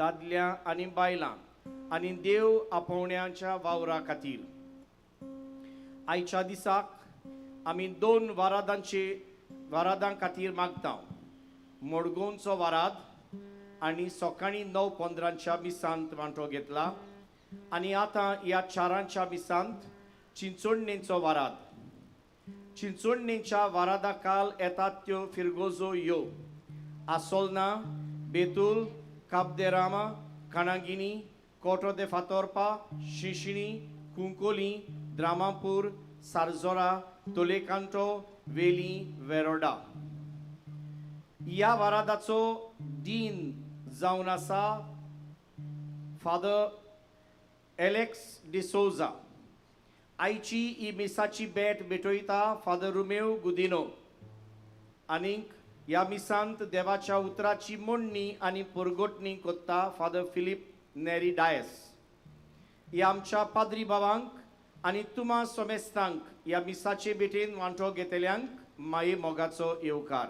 दादल्यां आनी बायलां आनी देव आपोवण्याच्या वावरा खातीर। आयच्या दिसाक आमी दोन वारादां खातीर मागता। मडगांवचो वाराद आनी सकाळीं 9:15 मिसांत वांटो घेतला आनी आतां ह्या 4 मिसांत चिंचोडणेचो वाराद। चिंचोडणेच्या वारादा काल येतात त्यो फिरगोजो यो आसोलना, बेतूल, काबदेरामा, काणागिनी, कोटो दे फातोर्पा, शिशिणी, कुंकोली, द्रामापूर, सारजोरा, तोलेकांटो, वेली, वेरोडा। ह्या वारादाचो दीन जावन आसा फादर एलेक्स डिसोजा। आयची ही मिसाची भेट भेटयता फादर रुमेव गुदिनो। आनीक ह्या मिसांत देवाच्या उतराची मोडणी आनी परगटणी कोत्ता फादर फिलीप नेरी डायस। ह्या आमच्या पाद्री बाबांक आनी तुमा सोमेस्तांक ह्या मिसाचे भेटेन वांटो घेतल्यांक माये मोगाचो येवकार।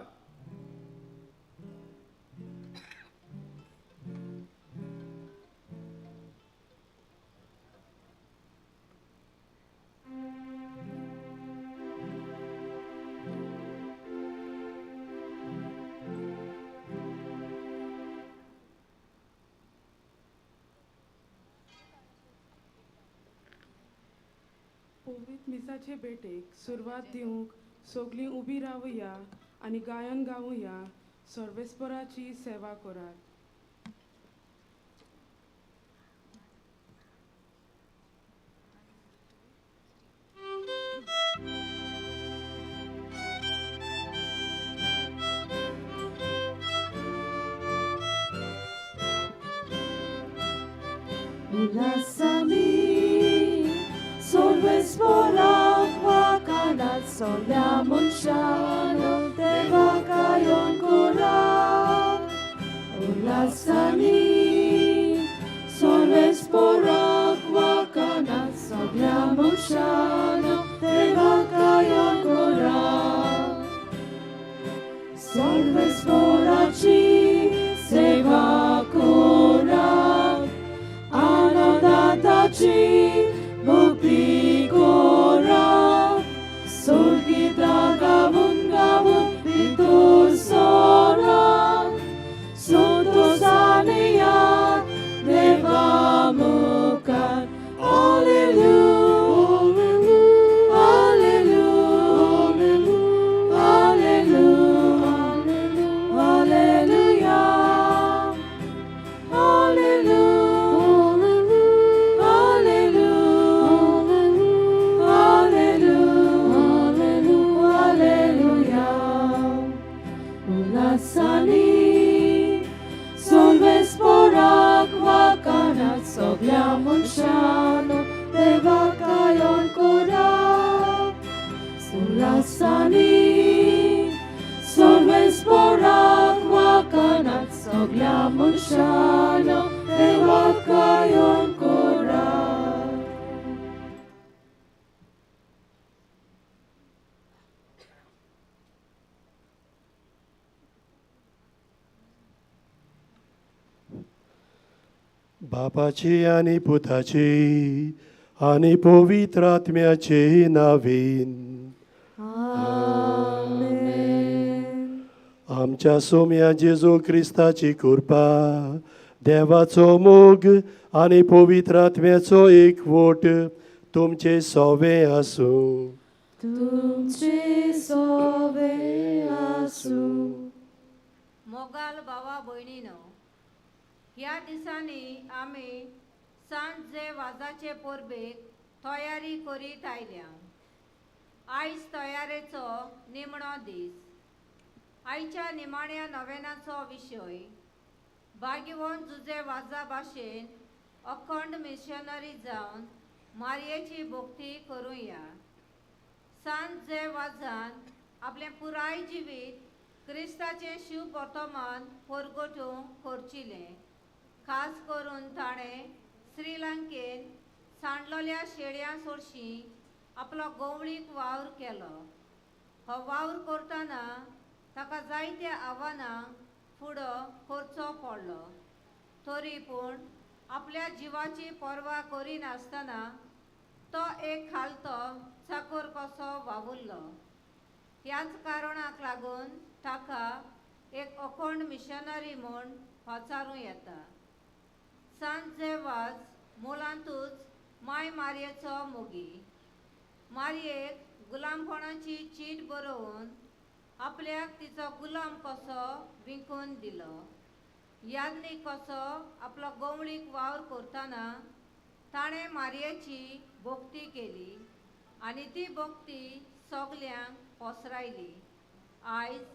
मिसाचे भेटेक सुरवात दिवंक सगळीं उबी रावया आनी गायन गावया। सर्वेस्पराची सेवा करात। Solia munshano devakayon kora ulasani solves porak wakana solia munshano devakayon kora solves porachi seva kora anandatachi mukti kora Sorgita gavun gavun vitur soran Santosaniya devamukan. Alleluia, alleluia, alleluia, alleluia, alleluia, alleluia. Ulasani solves porak wakanat soglia munshano devakayon kora. Ulasani solves porak wakanat soglia munshano devakayon kora. बापाची आनी पुताची आनी पवित्र आत्म्याचे नावीन आमेन। आमच्या सोम्या जेजू क्रिस्ताची कृपा, देवाचो मोग आनी पवित्र आत्म्याचो एकवट तुमचे सोवे आसूं। तुमचे सोवे आसूं। मोगाल भावा भयणीनो, ह्या दिसांनी आमी सांजे वाजाचे परबेक तयारी करीत आयल्या। आयज तयारेचो निमणो दीस। आयच्या निमाण्या नवेनाचो विशय भाग्यवंत जुजे वाजा भाशेन अखंड मिशनरी जावन मारयेची भक्ती करुया। सांजे वाजान आपलें पुराय जिवीत क्रिस्ताचें शिव वर्तमान परगटूंक खर्चिलें। खास करून ताणें श्रीलंकेन सांडलोल्या शेळयां सोडशी आपलो गवळीक वावर केलो। हो वावर करतना ताका जायत्या आव्हानांक फुडो करचो पडलो। तरी पूण आपल्या जिवाची पर्वा करिनासतना तो एक खालतो चाकोर कसो वावुरलो. ह्याच कारणाक लागून ताका एक अखंड मिशनरी म्हूण पाचारूं येता. सांत जे वाज मुळांतूच माय मारयेचो मोगी. मारयेक गुलामपणाची चीट बरोवन आपल्याक तिचो गुलाम कसो विकून दिलो. याज्ञीक कसो आपलो गवळीक वावर करतना ताणें मारयेची भक्ती केली आनी ती भक्ती सगल्यांक पसरायली. आयज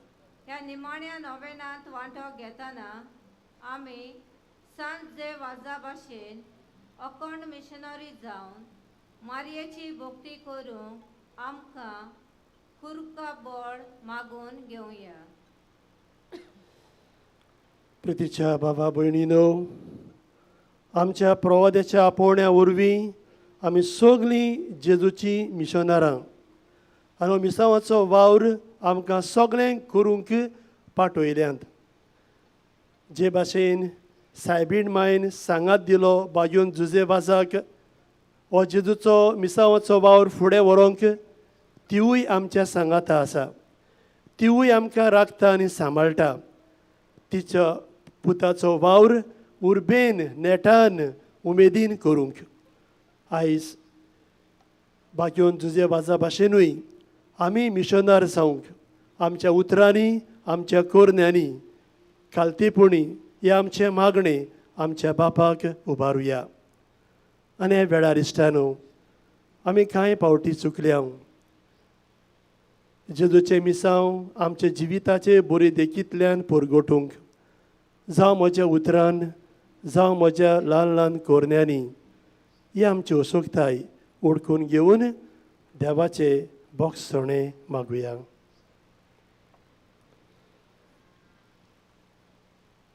ह्या निमाण्या नोवेनांत वांटो घेतना आमी सांत जे वाजा भाशेन अखंड मिशनरी जावन मारयेची भक्ती करूंक आमकां कुरका बळ मागून घेवया. प्रितीच्या बाबा भयणीनो, आमच्या प्रवाद्याच्या आपोवण्या वरवीं आमी सगळीं जेजूची मिशनारां आनी हो मिसांवाचो वावर आमकां सगळ्यांक करूंक पाठयल्यात. जे भाशेन सायबीण मायन सांगात दिलो बाजून जुजे वाजाक, हो जेजूचो मिसांवाचो वावर फुडें व्हरूंक तिवूय आमच्या सांगाता आसा, तिवूय आमकां राखता आनी सांबाळटा. तिच्या पुताचो वावर उर्बेन नेटान उमेदीन करूंक आयज बागयोन जुजे वाजा भाशेनूय आमी मिशनार जावंक आमच्या उतरांनी आमच्या कोरण्यांनी खालतीपणी हें आमचें मागणें आमच्या बापाक उबारुया. आनी ह्या वेळार इश्टानो, आमी कांय पावटी चुकल्या. जेजूचें मिसांव आमच्या जिविताचे बरे देखींतल्यान परगटूंक, जावं म्हज्या उतरान जावं म्हज्या ल्हान ल्हान कोरण्यांनी, ही आमची असोकताय ओडकून घेवन देवाचे बोगसणें मागुया.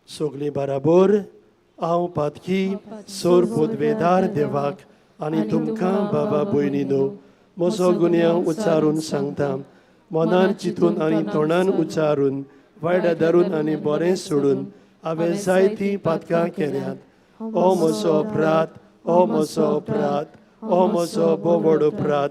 सगळीं बराबर हांव पातकी सोर पोदवेदार देवाक आनी तुमकां बाबा भयणीनो म्हजो गुन्यांव उच्चारून सांगता. मनान चिंतून आनी तोंडान उच्चारून, वायट धरून आनी बरें सोडून हांवें जायतीं पातकां केल्यात. ओ म्हजो अपराध, ओ म्हजो अपराध, ओ म्हजो बोवड अपराध.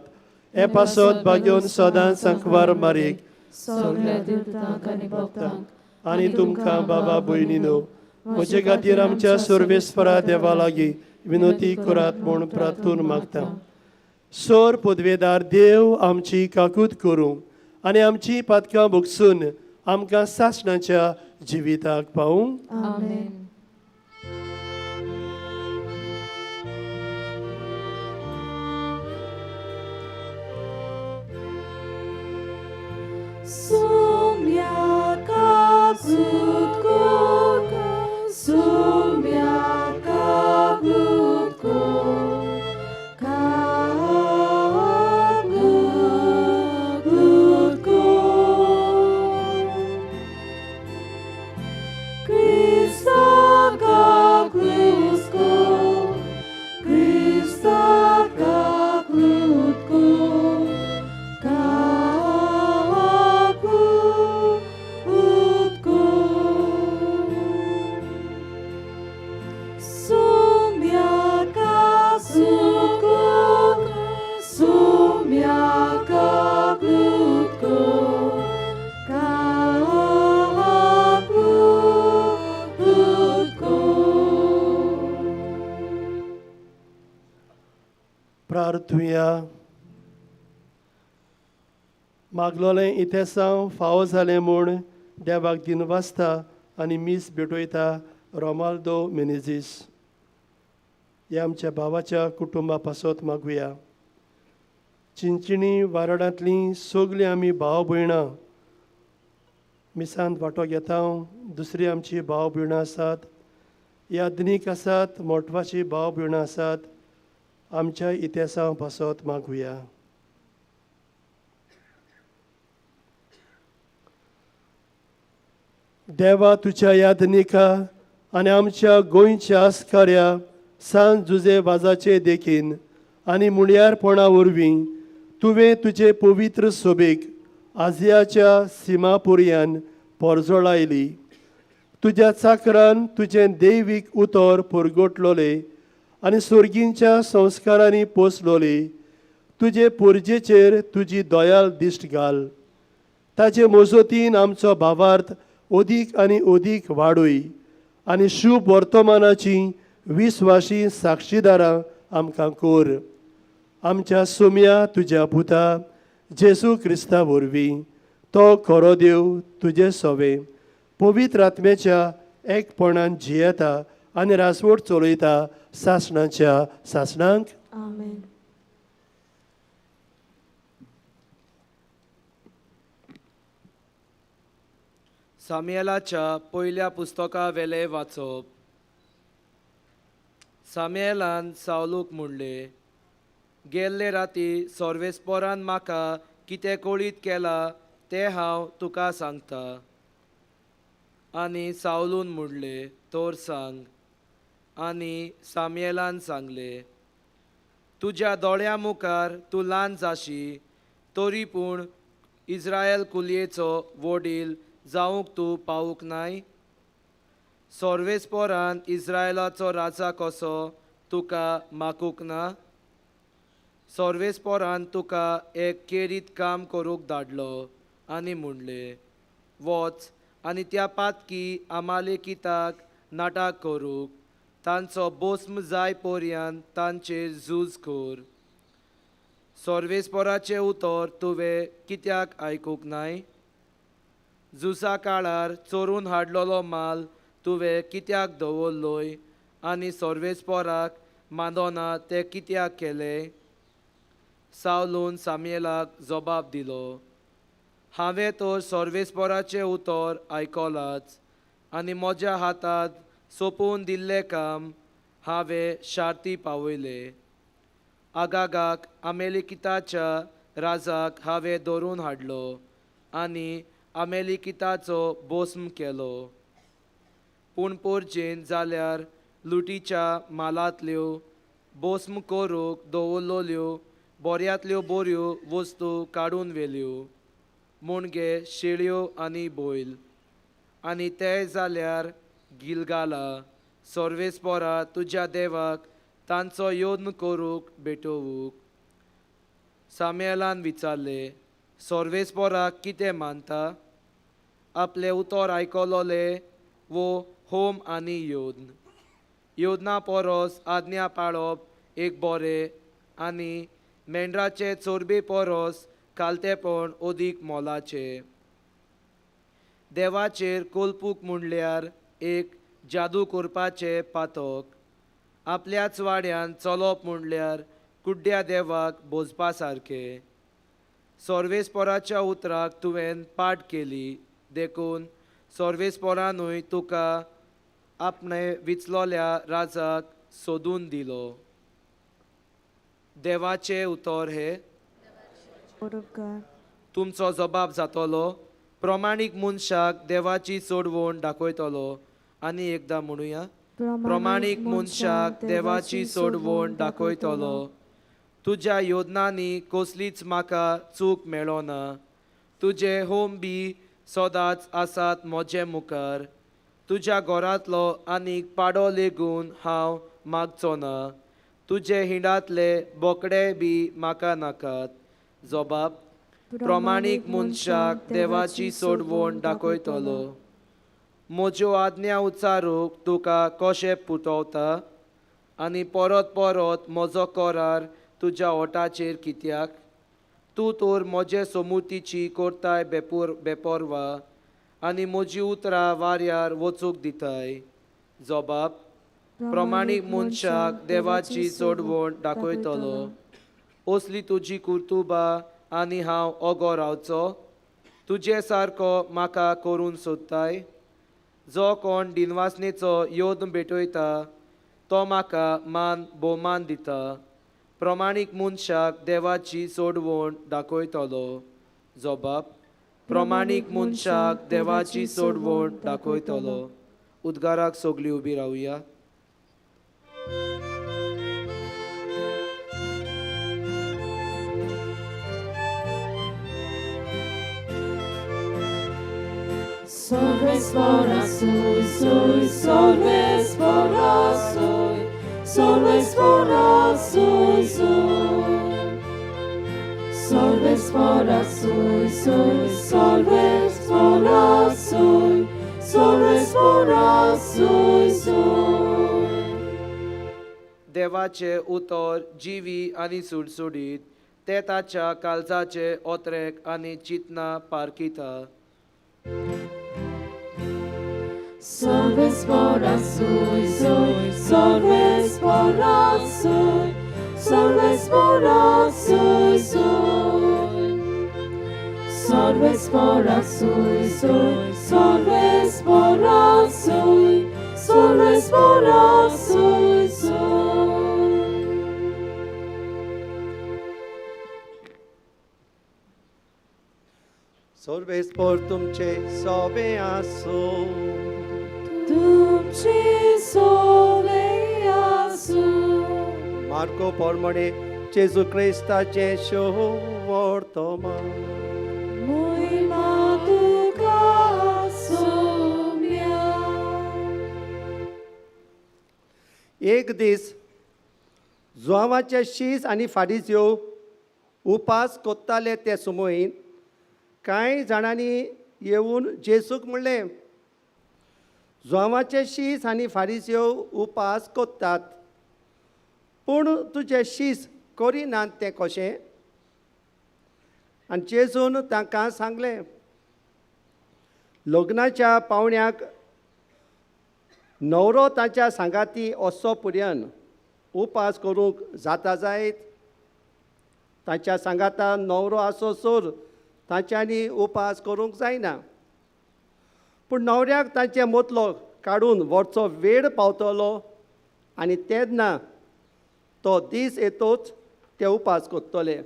हे पासत भाग्योन सदांच सांकवार मारीक सगळ्या देवतांक आनी भक्तांक आनी तुमकां बाबा भयणीनो म्हजे खातीर आमच्या सर्वेस्परा देवा लागीं विनोती करात म्हूण प्रार्थून मागता. सोर पदवेदार देव आमची काकूत करूं आनी आमची पातकां भोगसून आमकां सासणाच्या जिविताक पावूं. आमेन. Sumya kakutko, sumya kakutko, kakutko. Krista kakutko, Krista kakutko, kakutko. Sumya kakutko, sumya kakutko, kakutko. प्रार्थुया. मागलोलें इतिहासांव फावो जालें म्हूण देवाक दिनवासता आनी मीस भेटयता रोमाल्दो मेनेजीस ह्या आमच्या भावाच्या कुटुंबा पासत मागुया. चिंचिणी वारडांतलीं सगळीं आमी भाव भयणां मिसांत वांटो घेता. दुसरी आमची भाव भयणां आसात, यादनीक आसात, मोटवाची भाव भयणां आसात. आमच्या इतिहासा पासत मागुया. देवा तुज्या यादनिका आनी आमच्या गोंयच्या आस्काऱ्या सान जुजे वाजाचे देखीन आनी मुणयारपणा वरवीं तुवें तुजे पवित्र सोबेक आजियाच्या सीमा पुरयान पोरजोळायली. तुज्या चाकरान तुजें दैवीक उतर पुरगोटलोले आनी सोर्गींच्या संस्कारांनी पोसलोले तुजे पुरजेचेर तुजी दयाल दिश्ट घाल. ताचे मजतीन आमचो भावार्थ अदीक आनी अदीक वाडय आनी शुभ वर्तमानाची विस्वाशी साक्षीदारां आमकां कर. आमच्या सोम्या तुज्या पुता जेजू क्रिस्ता वरवीं तो खरो देव तुजे सवे पवित्र आत्म्याच्या एकपणान जियेता आनी रासवट चलयता सासणाच्या सासणांक. आमेन. सामुएलाच्या पयल्या पुस्तका वेले वाचप. सामुएलान सावलूक म्हणलें, गेल्ले राती सर्वेस्पोरान म्हाका कितें कळीत केलां तें हांव तुका सांगता. आनी सावलून म्हणलें, तर सांग. आनी सामुएलान सांगलें, तुज्या दोळ्यां मुखार तूं ल्हान जाशी, तरी पूण इस्रायल कुलयेचो वडील जावंक तूं पावूंक नाय. सर्वेस्पोरान इस्रायलाचो राजा कसो तुका मागूंक ना. सर्वेस्पोरान तुका एक केरीत काम करूंक धाडलो आनी म्हणलें, वच आनी त्या पातकी आमालेकिताक नाटक करूंक तांचो बोस्म जाय पर्यंत तांचेर झूज कर. सर्वेस्पोराचें उतर तुवें कित्याक आयकूंक नाय? झुजा काळार चोरून हाडलेलो माल तुवें कित्याक दवरलोय आनी सर्वेस्पोराक मानोना तें कित्याक केलें? सावलून सामुएलाक जबाब दिलो, हांवें तर सर्वेस्पोराचें उतर आयकलाच आनी म्हज्या हातांत सोंपोवन दिल्लें काम हांवें शार्ती पावयलें. आगागाक आमेलिकिताच्या राजाक हांवें धरून हाडलो आनी आमेलिकिताचो बोस्म केलो. पूण पोरजेन जाल्यार लुटीच्या मालांतल्यो बोस्म करूंक दवरलेल्यो बऱ्यांतल्यो बऱ्यो वस्तू काडून व्हेल्यो, मुणगे, शेळयो आनी बैल. आनी ते जाल्यार गिलगाला सर्वेस्पोरा तुज्या देवाक तांचो यत्न करूंक भेटोवूंक. सामुएलान विचारलें, सर्वेस्पोराक कितें मानता? आपलें उतर आयकलोलें वो होम आनी योद्न योजना परस आज्ञा पाळप एक बरें आनी मेंढराचे चोरबे परस कालतेपण अदीक मोलाचें. देवाचेर कोलपूक म्हणल्यार एक जादू करपाचें पातक. आपल्याच वाड्यान चलप म्हणल्यार कुड्ड्या देवाक बोजपा सारकें. सर्वेस्पोराच्या उतराक तुवें पाठ केली, देखून सर्वेस्पोरानूय तुका आपणे विचलोल्या राजाक सोदून दिलो. देवाचें उतर हें. तुमचो जबाब जातलो, प्रमाणीक मनशाक देवाची सोडवण दाखयतलो. आनी एकदां म्हणुया, प्रमाणीक मनशाक देवाची सोडवण दाखयतलो. तुज्या योजनांनी कसलीच म्हाका चूक मेळना. तुजे होम बी सदांच आसात म्हजे मुखार. तुज्या घरांतलो आनीक पाडो लेगून हांव मागचो ना. तुजे हिंडांतले बोकडे बी म्हाका नाकात. जबाब, प्रमाणीक मनशाक देवाची सोडवण दाखयतलो. म्हज्यो आज्ञा उच्चारूंक तुका कशें पुटवता आनी परत परत म्हजो करार तुज्या ओठाचेर कित्याक? तूं तर म्हजे सोमुतीची करताय बेपोरवा आनी म्हजी उतरां वाऱ्यार वचूंक दिताय. जबाब, प्रमाणीक मनशाक देवाची सोडवण दाखयतलो. असली तुजी कुर्तुबां आनी हांव ओगो रावचो? तुजे सारको म्हाका करून सोदताय? जो कोण दिनवासनेचो योद्न भेटयता तो म्हाका मान भोवमान दिता. प्रमाणीक मनशाक देवाची सोडवण दाखयतलो. जबाब, प्रमाणीक मनशाक देवाची सोडवण दाखयतलो. उद्गाराक सगळीं उबी रावया. Solves sui, solves sui, solves sui, sui. Solves sui, sui, solves sui, solves sui, sui. देवाचे उतर जिवी आनी सुडसुडीत ते ताच्या काळजाचे ओतरेक आनी चिंतना पारखिता. Solves sui, sui, solves sui, solves sui, sui. Solves sui, sui, solves sui, solves sui, sui. सर्वेस्पर तुमचे सोबे आसो. तुमचे सोबे आसूं. मार्को प्रमाणे जेजू क्रिस्ताचें शुभवर्तमान. मोहिमा तुका सोम्या. एक दीस जुआंवाचे शीस आनी फारीज्यो उपास कोत्ताले ते सुमयन कांय जाणांनी येवन जेजूक म्हणलें, जुआंवाचे शीस आनी फारीज्यो उपास कोत्तात, पूण तुजे शीस करिनात तें कशें? आनी जेजून तांकां सांगलें, लग्नाच्या पावण्याक न्हवरो ताच्या सांगाती असो पुर्यान उपास करूंक जाता जायत? ताच्या सांगाता न्हवरो आसो सोर तांच्यांनी उपास करूंक जायना. पूण न्हवऱ्याक तांचे मोतलो काडून व्हरचो वेळ पावतलो आनी तेन्ना तो दीस येतोच ते उपास करतले.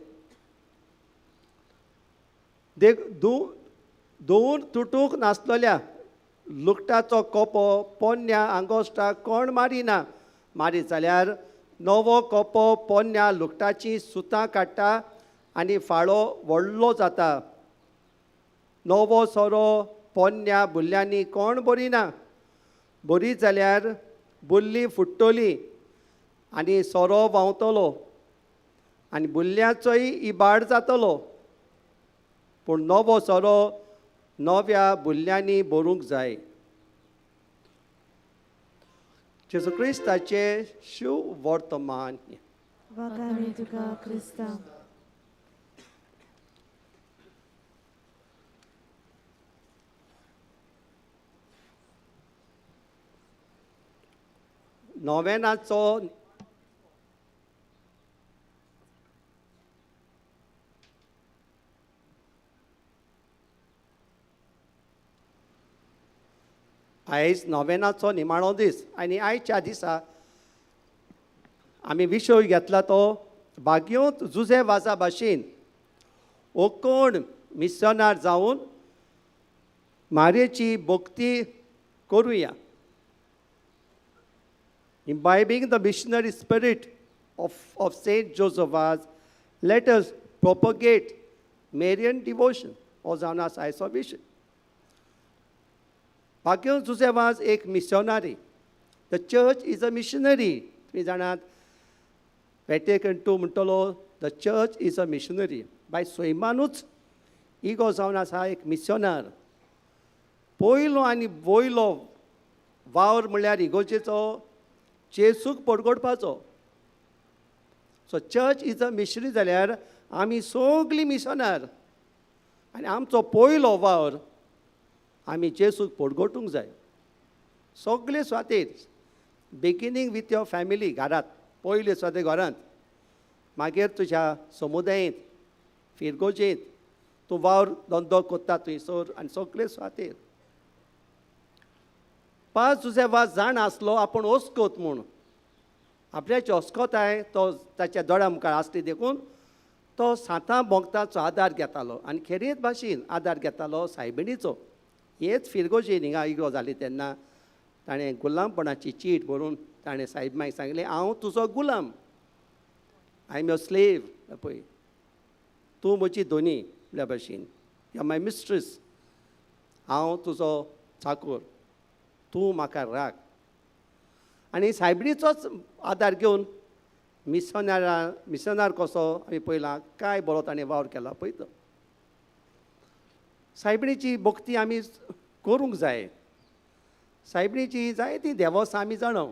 देख धुवून तुटूंक नासलेल्या लुगटाचो कोपो पोन्न्या आंगोस्टाक कोण मारिना, मारीत जाल्यार नवो कोपो पोन्न्या लुगटाचीं सुतां काडटा आनी फाळो व्हडलो जाता. नवो सोरो पोन्न्या बुल्ल्यांनी कोण बरिना, बरी जाल्यार बुल्ली फुट्टली आनी सोरो व्हांवतलो आनी बुल्ल्याचोय इबाड जातलो. पूण नवो सोरो नव्या बुल्ल्यांनी भरूंक जाय. जेजू क्रिस्ताचें शुभवर्तमान. वागाणी तुका क्रिस्ता. नोवेनाचो आयज नोवेनाचो निमाणो दीस आनी आयच्या दिसा आमी विशय घेतला तो भाग्योत जुझे वाजा भाशेन ओकोण मिशनार जावन मारयेची भक्ती करुया. Imbibing the missionary spirit of Saint Joseph Vaz, let us propagate Marian devotion. हो जावन आसा आयचो विशय. भाग्योत जुझे वाज एक missionary. The church is a missionary. तुमी जाणात वेटिकन टू म्हणटलो the church is a missionary. By स्वयमानूच इगो जावन आसा एक मिशनार. पयलो आनी वयलो वावर म्हणल्यार इगोजेचो जेजूक परगटपाचो. So church is a missionary जाल्यार आमी सगळीं मिशनार आनी आमचो पयलो वावर आमी जेजूक परगटूंक जाय सगळे सुवातेर. बिगिनींग विथ your family, घरांत पयले सुवाते घरांत, मागीर तुज्या समुदायेंत, फिरगोजेंत, तूं वावर धंदो करता थंयसर आनी सगळे सुवातेर. पांच तुजे वाज जाण आसलो आपूण ओस्कोत म्हूण, आपल्याची अस्कोताय तो ताच्या दोळ्या मुखार आसली देखून तो सातां भोंगताचो आदार घेतालो आनी खेरीत भाशेन आदार घेतालो सायबिणीचो. हेच फिरगोजेन हिंगा इगो जाली तेन्ना ताणें गुलामपणाची चीट बरोवन ताणें सायब मागीर सांगलें, हांव तुजो गुलाम, I am your slave. पळय तूं म्हजी धोनी म्हणल्या भाशेन, you are my mistress, हांव तुजो चाकोर, तूं म्हाका राख. आनी सायबिणीचोच आदार घेवन मिशनार कसो आमी पळयला काय बरो ताणें वावर केला पळय तो. सायबिणीची भक्ती आमी करूंक जाय. सायबिणीची जायती देवसां आमी जाणा.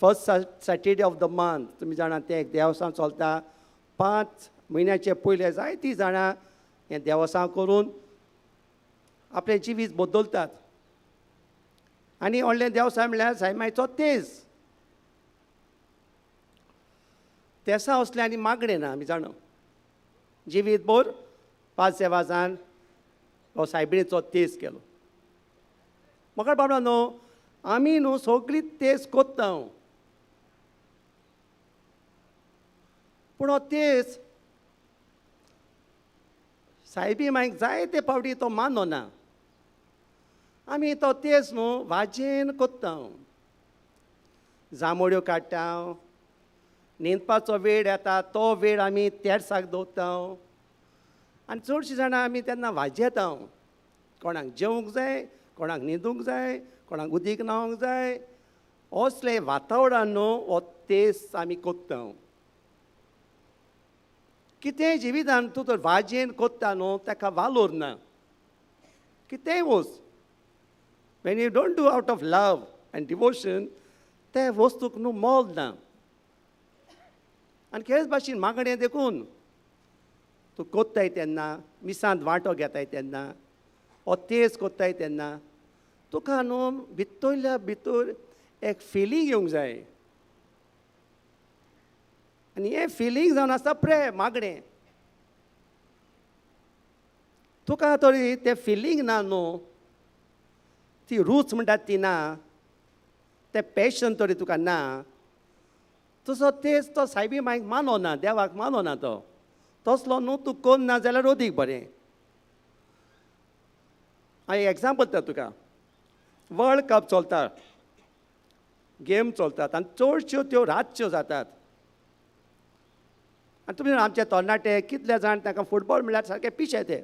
First Saturday of the month तुमी जाणा तें एक देवसां चलता. 5 म्हयन्याचे पयले जायतीं जाणां हें देवसां करून आपलें जिवीत बदलतात. आनी व्हडलें देवसां म्हणल्यार सायमायचो तेज. तेसां असलें आनी मागणें ना आमी जाणा. जिवीत भर 5 वाजान हो सायबिणीचो तेज केलो. म्हाका बाबा न्हू आमी न्हू सगळीं तेज कोत्ता, पूण हो तेज सायबी मायक जायते फावटी तो मानना. आमी तो तेज न्हू वाजेन कोत्ता, जांबोड्यो काडटा, न्हिदपाचो वेळ येता तो वेळ आमी तेर्साक दवरता आनी चडशीं जाणां आमी तेन्ना वाजेता. कोणाक जेवंक जाय, कोणाक न्हिदूंक जाय, कोणाक उदीक न्हावंक जाय. असलें वातावरण न्हू हो तेज आमी कोत्ता. कितेंय जिवितान तूं तर वाजेन कोत्ता न्हू ताका वालोर ना. कितेंय वस्त when you don't do out of love and devotion ते वस्तूक न्हू मोल ना. आनी खेळच भाशेन मागणें देखून तूं कोत्ताय तेन्ना, मिसांत वांटो घेताय तेन्ना, हो तेज कोत्ताय तेन्ना तुका न्हू भितरल्या भितर एक फिलींग येवंक जाय. आनी हें फिलींग जावन आसता प्रे मागणें. तुका तरी तें फिलींग ना न्हू, ती रूच म्हणटात ती ना, तें पॅशन तरी तुका ना, तसो तेज तो सायबी मायक मानना, देवाक मानना तो. तसलो न्हू तूं कोन्न ना जाल्यार अदीक बरें. हांव एग्जाम्पल दिता तुका. वर्ल्ड कप चलता, गेम चलतात आनी चडश्यो त्यो रातच्यो जातात. आनी तुमी आमचे तरणाटे कितले जाण तांकां फुटबॉल म्हणल्यार सारकें पिशे ते.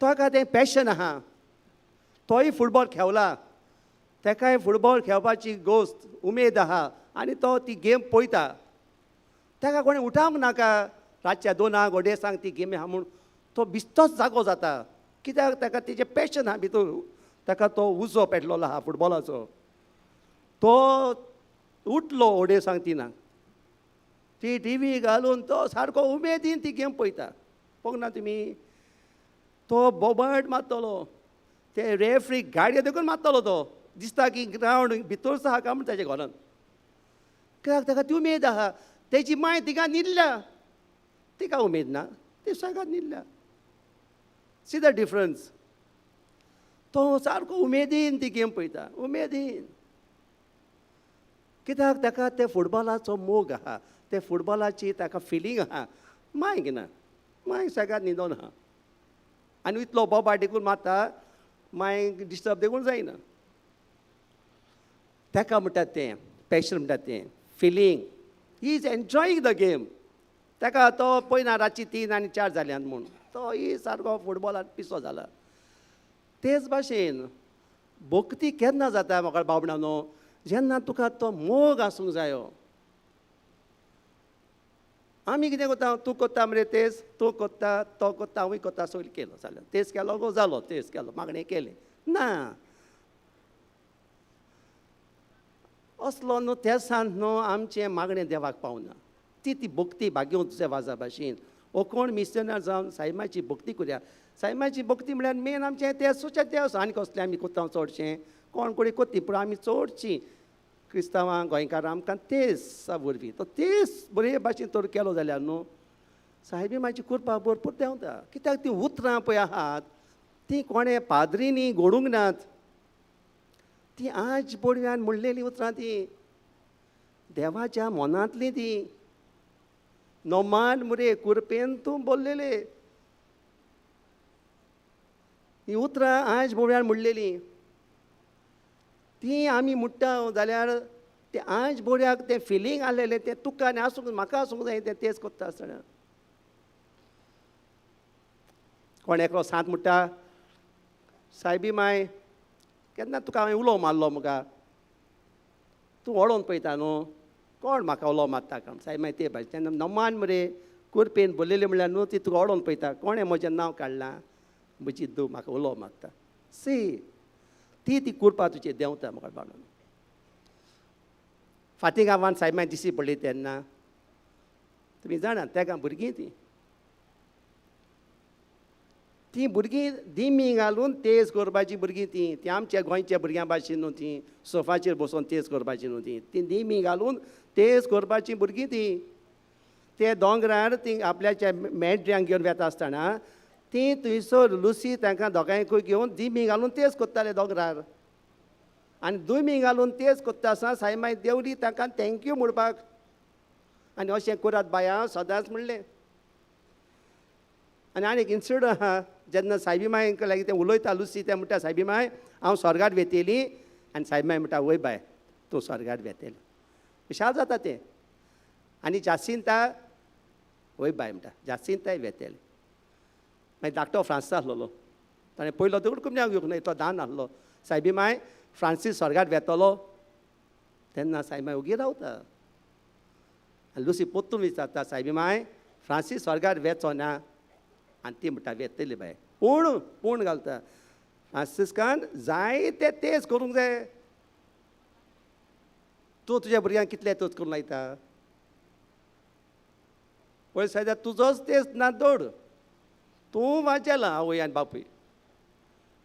ताका तें पॅशन आहा, तोय फुटबॉल खेळला, ताकाय फुटबॉल खेळपाची गोश्ट उमेद आहा आनी तो ती गेम पळयता. ताका कोणें उठावंक नाका रातच्या 2 2:30 ती गेम आहा म्हूण तो बिस्तोच जागो जाता. कित्याक ताका तेजें पॅशन आहा भितर, ताका तो उजो पेटलेलो आहा फुटबॉलाचो. तो उठलो 2:30 3 ती टिवी घालून तो सारको उमेदीन ती गेम पळयता. पळोवंक ना तुमी, तो बोबाट मारतलो, ते रेफ्री गाडये देखून मारतलो. तो दिसता की ग्रावंड भितरचो आहा काय म्हूण ताच्या घरान. कित्याक ताका ती उमेद आहा. तेजी माय तिका न्हिदल्या, तिका उमेद ना, ती सगळ्यात न्हिदल्या. See the difference. तो सारको उमेदीन ती गेम पळयता, उमेदीन. कित्याक ताका ते फुटबॉलाचो मोग आहा, ते फुटबॉलाची ताका फिलींग आहा. मायक ना, माय सगळ्यात न्हिदोन आहा आनी इतलो बोबाट देखून मारता, मायक डिस्टर्ब देखून जायना. ताका म्हणटात तें पॅशन म्हणटात तें feeling. He is enjoying the game. ताका तो पळयना रातची 3 आनी 4 जाल्यान म्हूण, तो ही सारको फुटबॉलान पिसो जाला. तेच भाशेन भक्ती केन्ना जाता म्हाका बाबडा न्हू, जेन्ना तुका तो मोग आसूंक जायो. आमी कितें करता, तूं करता मरे तेज, तूं करता, तो करता, हांवूय करता, सगळें केलो जालें, तेज केलो गो जालो, तेज केलो, मागणें केलें ना. असलो न्हू तेसान न्हू आमचें मागणें देवाक पावना. ती ती भक्ती भाग्योवन तुज्या वाजा भाशेन ओ कोण मिशनर जावन सायमाची भक्ती करुया. सायमाची भक्ती म्हळ्यार मेन आमचें तें सुचें देवस. आनी कसलें आमी कोत्ता चडशें कोण कोणी कोत्ती, पूण आमी चडशीं क्रिस्तांवां गोंयकारां आमकां तेज वरवीं तो तेज बरे भाशेन तर केलो जाल्यार न्हू सायबी मातशी कृपा भरपूर देंवता. कित्याक तीं उतरां पळय आहात तीं कोणें पाद्रींनी घडूंक नात, ती आज बोडव्यान म्हणलेलीं उतरां तीं देवाच्या मनांतलीं. ती नोमान मुरे कुरपेन तूं बोल्लेले ही उतरां आज बोडव्यान म्हणलेलीं ती आमी मुट्टा जाल्यार तें आज बोड्याक तें फिलींग आसलेलें तें तुका आनी आसूंक म्हाका आसूंक जाय तें तेच कोत्ता आसतना. कोण एकलो सांत म्हणटा, सायबी माय केन्ना तुका हांवें उलो मारलो मुगा, तूं वळोन पळयता न्हू, कोण म्हाका उलो मारता काम सायब माय ते भाशेन तेन्ना नमान मरे कुरपेन बोललेली म्हणल्यार न्हू ती तुका वळोन पळयता, कोणें म्हजें नांव काडलां, म्हजी दू म्हाका उलो मारता, सी ती ती कुरपा तुजी देंवता म्हाका बाळून. फाती गांवान सायब माय दिश्टी पडली तेन्ना तुमी जाणा तेका भुरगीं ती तीं भुरगीं दिमी घालून तेज करपाची भुरगीं ती ती आमच्या गोंयच्या भुरग्यां भाशेन न्हू, ती सोफाचेर बसून तेज करपाची न्हू, ती ती दिमी घालून तेज करपाची भुरगीं ती. ते दोंगरार ती आपल्याच्या मेंढऱ्यांक घेवन वेता आसतना ती थंयसर लुसी तांकां दोगांयकूय घेवन दिमी घालून तेज करताले दोंगरार. आनी दिमी घालून तेज करता आसतना सायब माय देंवली तांकां thank you म्हणपाक. आनी अशें करात बाया सदांच म्हणलें. आनी आनी एक इन्सिडंट आहा, जेन्ना सायबी मांयक लागीं तें उलयता लुसी, तें म्हणटा सायबी मांय हांव स्वर्गार वेतेली, आनी सायबी मांय म्हणटा वय बाय तूं स्वर्गार वेतेली, विशाल जाता तें. आनी जासिंता वय बाय म्हणटा जासिंताय वेतेली. मागीर धाकटो फ्रांसीस आसलेलो, ताणें पयलो दगड कुमण्याक घेवंक ना, इतलो दान आसलो. सायबी मांय फ्रांसीस स्वर्गार वेतलो तेन्ना सायबी मांय ओगी रावता. आनी लुसी पोत्तून विचारता सायबी मांय फ्रांसीस स्वर्गार वेचो ना, आनी ती म्हणटा वेतली बाय, पूण पूण घालता फ्रांसिस्कान जायते तेज करूंक जाय. तूं तुज्या भुरग्यांक कितले तेज करूंक लायता पळय सायब, तुजोच तेज ना दोड, तूं वाचेला आवय आनी बापूय.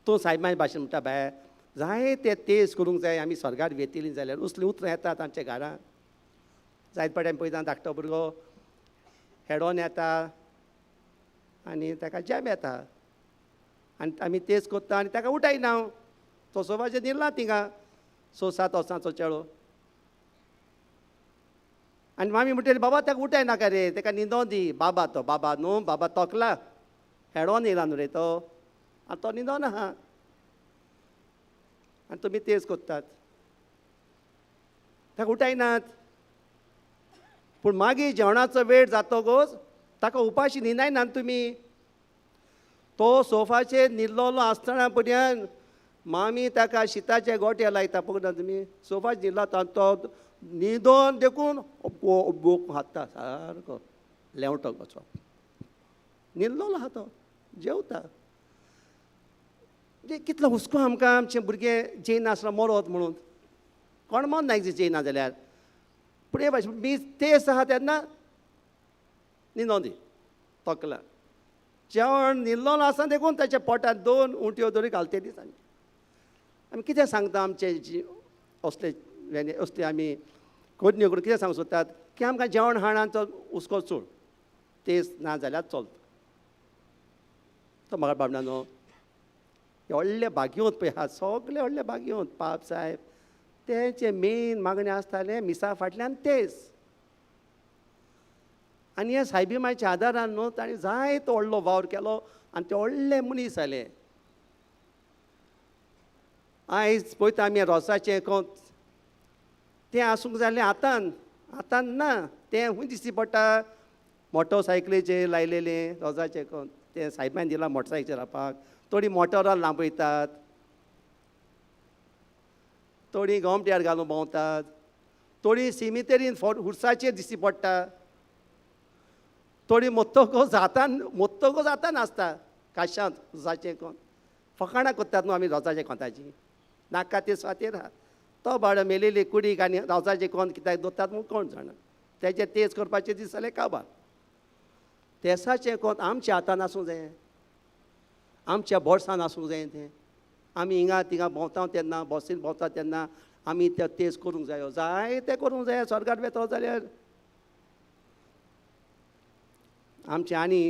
तूं सायब माय भाशेन म्हणटा बाय जायते तेज करूंक जाय, आमी स्वर्गार वेतली जाल्यार. उसलीं उतरां येतात आमच्या घरांत. जायत पाट्यान पळयता धाकटो भुरगो हेडोन येता आनी ताका जॅब येता आनी आमी तेज करता आनी ताका उठायना, तो सोफाचेर न्हिदला थिंगा 6 7 वर्सांचो चेडो. आनी मामी म्हणटली बाबा ताका उठाय नाका रे, ताका न्हिदों दी, बाबा तो बाबा न्हू, बाबा तोकला हेडोन येयला न्हू रे तो, आनी तो न्हिदोन आहा. आनी तुमी तेज करतात, ताका उठायनात. पूण मागीर जेवणाचो वेळ जातकच ताका उपाशी न्हिदायनात तुमी. तो सोफाचेर न्हिदलेलो आसतना पर्यंत मामी ताका शिताचे गोटे लायता, पळयता तुमी, सोफाचेर न्हिदला तो न्हिदोन देखून बोक हाता सारको लेंवटो कसो न्हिदलेलो आहा तो जेवता. म्हणजे कितलो हुस्को आमकां आमचे भुरगे जेयनासतना मरत म्हणून, कोण मन नायक जेयना जाल्यार. पूण हे भाशेन मीस तेज आहा तेन्ना न्हिदों दी तकला जेवण न्हिदलो आसना देखून ताच्या पोटांत 2 उंटयो तरी घालते दिसांनी. आमी कितें सांगता आमचे असले असले आमी कोडण्यो करून कितें सांगूंक सोदतात की आमकां जेवण खाणाचो हुस्को चड, तेज ना जाल्यार चलता. तो म्हाका बाबडा न्हू व्हडले भाग्यवंत पळय आहा, सगळे व्हडले भाग्यवंत पाप साहेब, तेंचे मेन मागणें आसतालें मिसा फाटल्यान तेज. आनी ह्या सायबी मायच्या आदारान न्हू ताणें जायतो व्हडलो वावर केलो आनी ते व्हडले मनीस जाले. आयज पळयता आमी रोसाचें कोंत तें आसूंक जालें हातान, हातान ना तें खूंय दिश्टी पडटा, मोटरसायकलीचेर लायलेलें रोजाचें कोंत तें सायबान दिलां मोटरसायकलीचेर रावपाक. थोडीं मोटरां लांबयतात, थोडीं गोमट्यार घालून भोंवतात, थोडीं सिमितेरीन हुर्साचेर दिश्टी पडटा, थोडीं मोत्तकोच हातान मोत्तकोच हातान आसता काशांत रोजाचें कोंत. फकाणां करतात न्हू आमी रोजाच्या कोंताची, नाका ते स्वातेर आहा. तो बावडो मेलेली कुडीक आनी रोजाचें कोंत कित्याक दवरतात म्हूण कोण जाणा, तेजें तेज करपाचें दीस जालें काबार. तेसाचें कोंत आमच्या हातान आसूंक जाय, आमच्या बोर्सान आसूंक जाय तें. आमी हिंगा थिंगा भोंवता तेन्ना बसीन भोंवता तेन्ना आमी ते तेज करूंक जायो, जाय तें करूंक जाय स्वर्गार वेतलो जाल्यार. आमचें आनी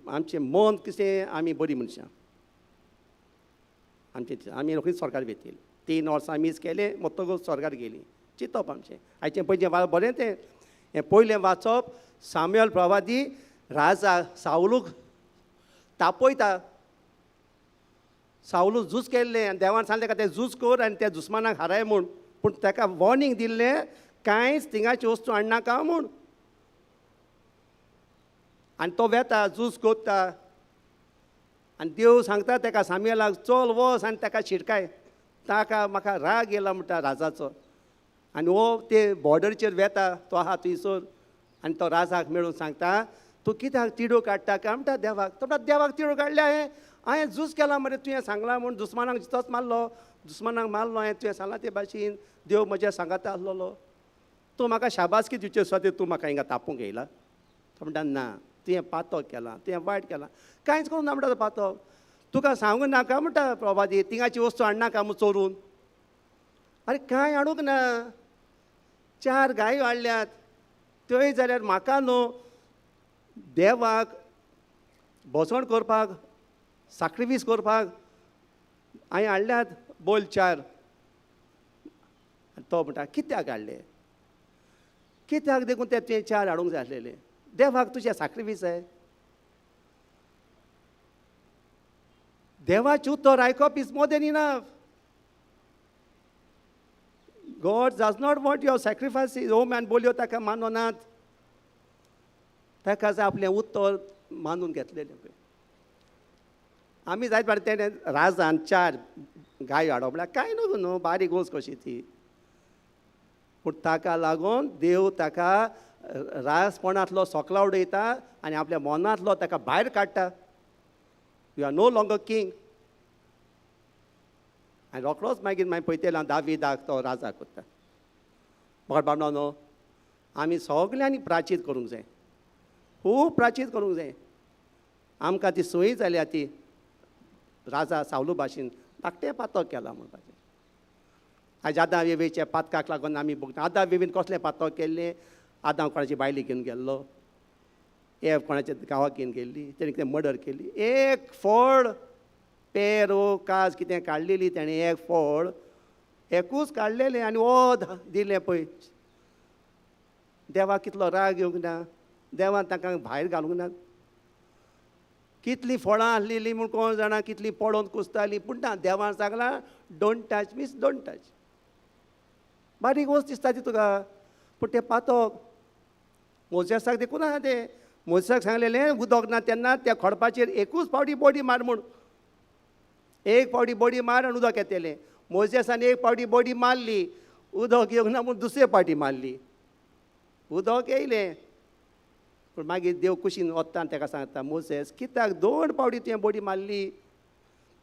आमचें मन कितें, आमी बरीं मनशां, आमचें आमी रोखडीच स्वर्गार वेतली. 3 वर्सां मीस केलें मोत्तकूच स्वर्गार गेलीं, चिंतप आमचें. आयचें पयचें बरें तें हें पयलें वाचप सामुएल प्रवादी राजा सावलूक तापयता. सावलू झूज केल्लें आनी देवान सांगलें ताका तें झूज कर आनी त्या दुस्मानाक हाराय म्हूण, पूण ताका वॉर्निंग दिल्लें कांयच थिंगाची वस्तू हाडनाका म्हूण. आनी तो वेता झूज करता, आनी देव सांगता ताका सामुएलाक चल वच आनी ताका शिटकाय, ताका म्हाका राग येयला म्हणटा राजाचो. आनी हो ते बॉर्डरचेर वेता तो आहा थंयसर आनी तो राजाक मेळून सांगता तूं कित्याक तिडो काडटा काय म्हणटा देवाक. तो म्हणटा देवाक तिडो काडल्या हांवें, हांवें झूज केला मरे, तुवें सांगलां म्हूण दुस्मानाक जितोच मारलो, दुस्मानाक मारलो हांवें, तुवें सांगलां ते भाशेन देव म्हज्या सांगाता आसलेलो, तूं म्हाका शाबासकी दिवचे सुवातेर तूं म्हाका हिंगा तापूंक येयला. तो म्हणटा ना, तुवें पातक केलां, तुवें वायट केलां, कांयच करूंक ना म्हणटा तो पातक, तुका सांगूंक नाका म्हणटा प्रभादी, तिंगाची वस्तू हाडनाका म्हूण चोरून. आरे कांय हाडूंक ना, 4 गायो हाडल्यात, त्योय जाल्यार म्हाका न्हू देवाक भोसवण करपाक साक्रिफीस करपाक हांवें हाडल्यात बोल 4. तो म्हणटा कित्याक हाडले, कित्याक देखून ते तुवें 4 हाडूंक जाय आसलेले, देवाक तुजें साक्रिफीस आहे. देवाचें उतर आयकप is more than enough. God does not want your sacrifices. हो मॅन बोलयो ताका मानोनात, ताका जाय आपलें उत्तर मानून घेतलेलें. पळय आमी जायत फावटी तेणें राजान 4 गायो हाडप म्हळ्यार कांय न्हू न्हू, बारीक गोस कशी ती, पूण ताका लागून देव ताका राजपणांतलो सोकला उडयता आनी आपल्या मनांतलो ताका भायर काडटा. You are no longer king. आनी रोकडोच मागीर मागीर पळयतले हांव दावीदाक तो राजा करता. म्हाका बाबा न्हू आमी सगल्यांनी प्राचीत करूंक जाय, खूब प्राचीत करूंक जाय. आमकां ती संवय जाल्या ती राजा सावलू भाशेन धाकटें पातक केलां म्हणपाचें. आयज आदां वेवेच्या पातकाक लागून आमी भोगता. आदां वेवीन कसलें पातक केल्लें? आदां कोणाची बायली घेवन गेल्लो, एव कोणाच्या गांवाक घेवन गेल्ली, तेणें कितें मर्डर केली. एक फळ पेर काज कितें काडलेली तेणें, एक फळ एकूच काडलेलें आनी वद दिलें. पळय देवाक कितलो राग येवंक ना, देवान तांकां भायर घालूंक ना. कितलीं फळां आसलेलीं म्हूण कोण जाणा, कितलीं पडोन कुसतालीं, पूण ना देवान सांगलां don't touch means don't touch. बारीक वस्त दिसता ती तुका, पूण तें पातक मोजेसाक देखून आहा तें. मोजेसाक सांगलेलें उदक ना तेन्ना त्या खडपाचेर एकूच फावटी बॉडी मार म्हूण, एक फावटी बॉडी मार आनी उदक येतलें. मोजेसान एक फावटी बॉडी मारली, उदक येवंक ना म्हूण दुसरे फावटी मारली, उदक येयलें. पूण मागीर देव कुशीन वता आनी ताका सांगता मोजेस कित्याक 2 फावटी तुवें बॉडी मारली,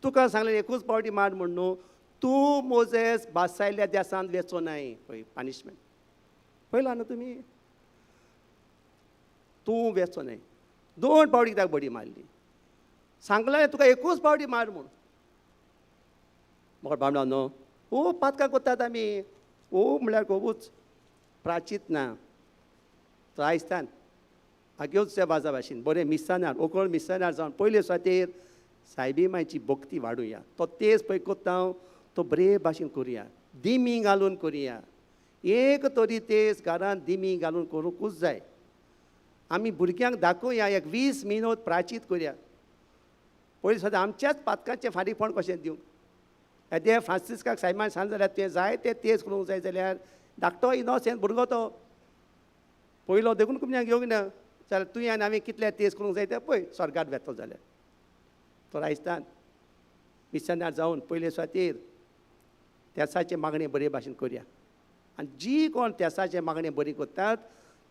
तुका सांगलें एकूच फावटी मार म्हूण न्हू, तूं मोजेस बासायल्ल्या देसांत वेचो नाय. पळय पनिशमेंट पळयला न्हू तुमी, तूं वेचो न्हय, 2 फावटी कित्याक बडी मारली, सांगलें तुका एकूच फावटी मार म्हूण. म्हाका बाबा न्हू खूब पातकां करतात आमी, खूब म्हळ्यार खुबूच प्राचीत ना त्रायस्तान आग्योच त्या बाजा भाशेन बरें मिसानार ओकळ मिसानार जावन पयले सुवातेर सायबी मायची भक्ती वाडुया. तो तेज पळय कोत्ता हांव तो बरे भाशेन करुया, दिमी घालून करुया. एक तरी तेज घरान दिमी घालून करूंकूच जाय. आमी भुरग्यांक दाखोवया, एक 20 मिनट प्राचीत करुया. पयलीं सुद्दां आमच्याच पातकांचें फारीकपण कशें दिवंक येदे फ्रांसिस्काक सायबान सांग जाल्यार तुवें जाय तें तेज करूंक जाय जाल्यार धाकटो इनोसेंट भुरगो तो पयलो देखून कुमन्याक घेवंक ना जाल्यार तुवें आनी हांवें कितले तेज करूंक जाय तें पळय स्वर्गात वेतलो जाल्यार. तो राजस्थान मिशनार जावन पयले सुवातेर तेसाचें मागणें बरे भाशेन करुया. आनी जी कोण तेसाचें मागणें बरी करतात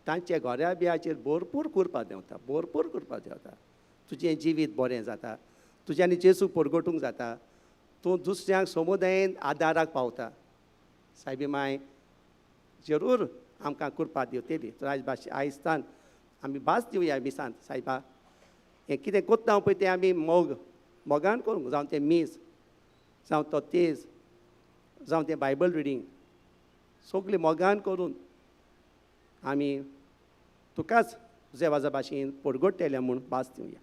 तांच्या घरा बियाचेर भरपूर कुरपा देंवता, भरपूर कुरपा देंवता. तुजें जिवीत बरें जाता, तुज्यानी जेजू परगटूंक जाता, तूं दुसऱ्यांक समुदायेन आदाराक पावता. सायबी माय जरूर आमकां कुरपा दिवतली. राजभाशे आयस्तान आमी भास दिवया मिसांत सायबा, हें कितें कोत्ता पळय तें आमी मोग मोगान करूंक, जावं तें मीस, जावं तो तेज, जावं तें बायबल रिडींग, सगळें मोगान करून आमी तुकाच तुज्या भाशेन परगट्टले म्हूण भास दिवया.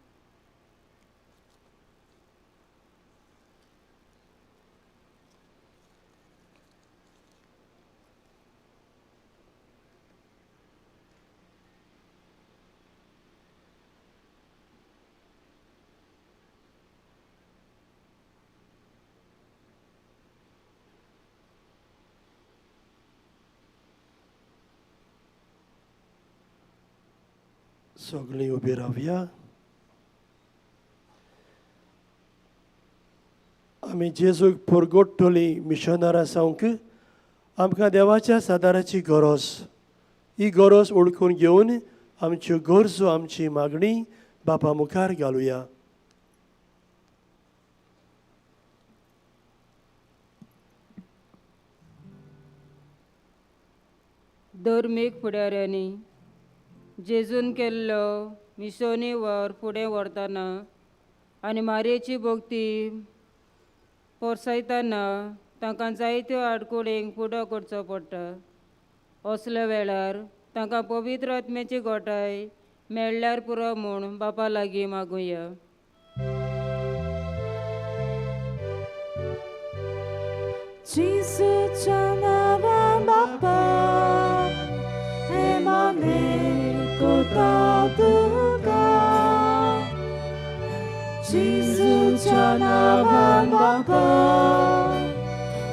सगळीं उबी रावया. आमी जेजूक पुरगोट्टली मिशनरां जावंक आमकां देवाच्या सादाराची गरज, ही गरज ओळखून घेवन आमच्यो गरजो, आमची मागणी बापा मुखार घालुया. धर्मीक फुडाऱ्यांनी जेजून केल्लो मिसोनी वावर फुडें व्हरतना आनी मारयेची भक्ती पोरसायतना तांकां जायत्यो आडकुळींक फुडो करचो पडटा. असल्या वेळार तांकां पवित्र आत्म्याची गोठाय मेळ्ळ्यार पुरो म्हूण बापा लागीं मागुया. जेजूच्या नांवान बापा हे मागणें करता तुका. जेजूच्या नांवान बापा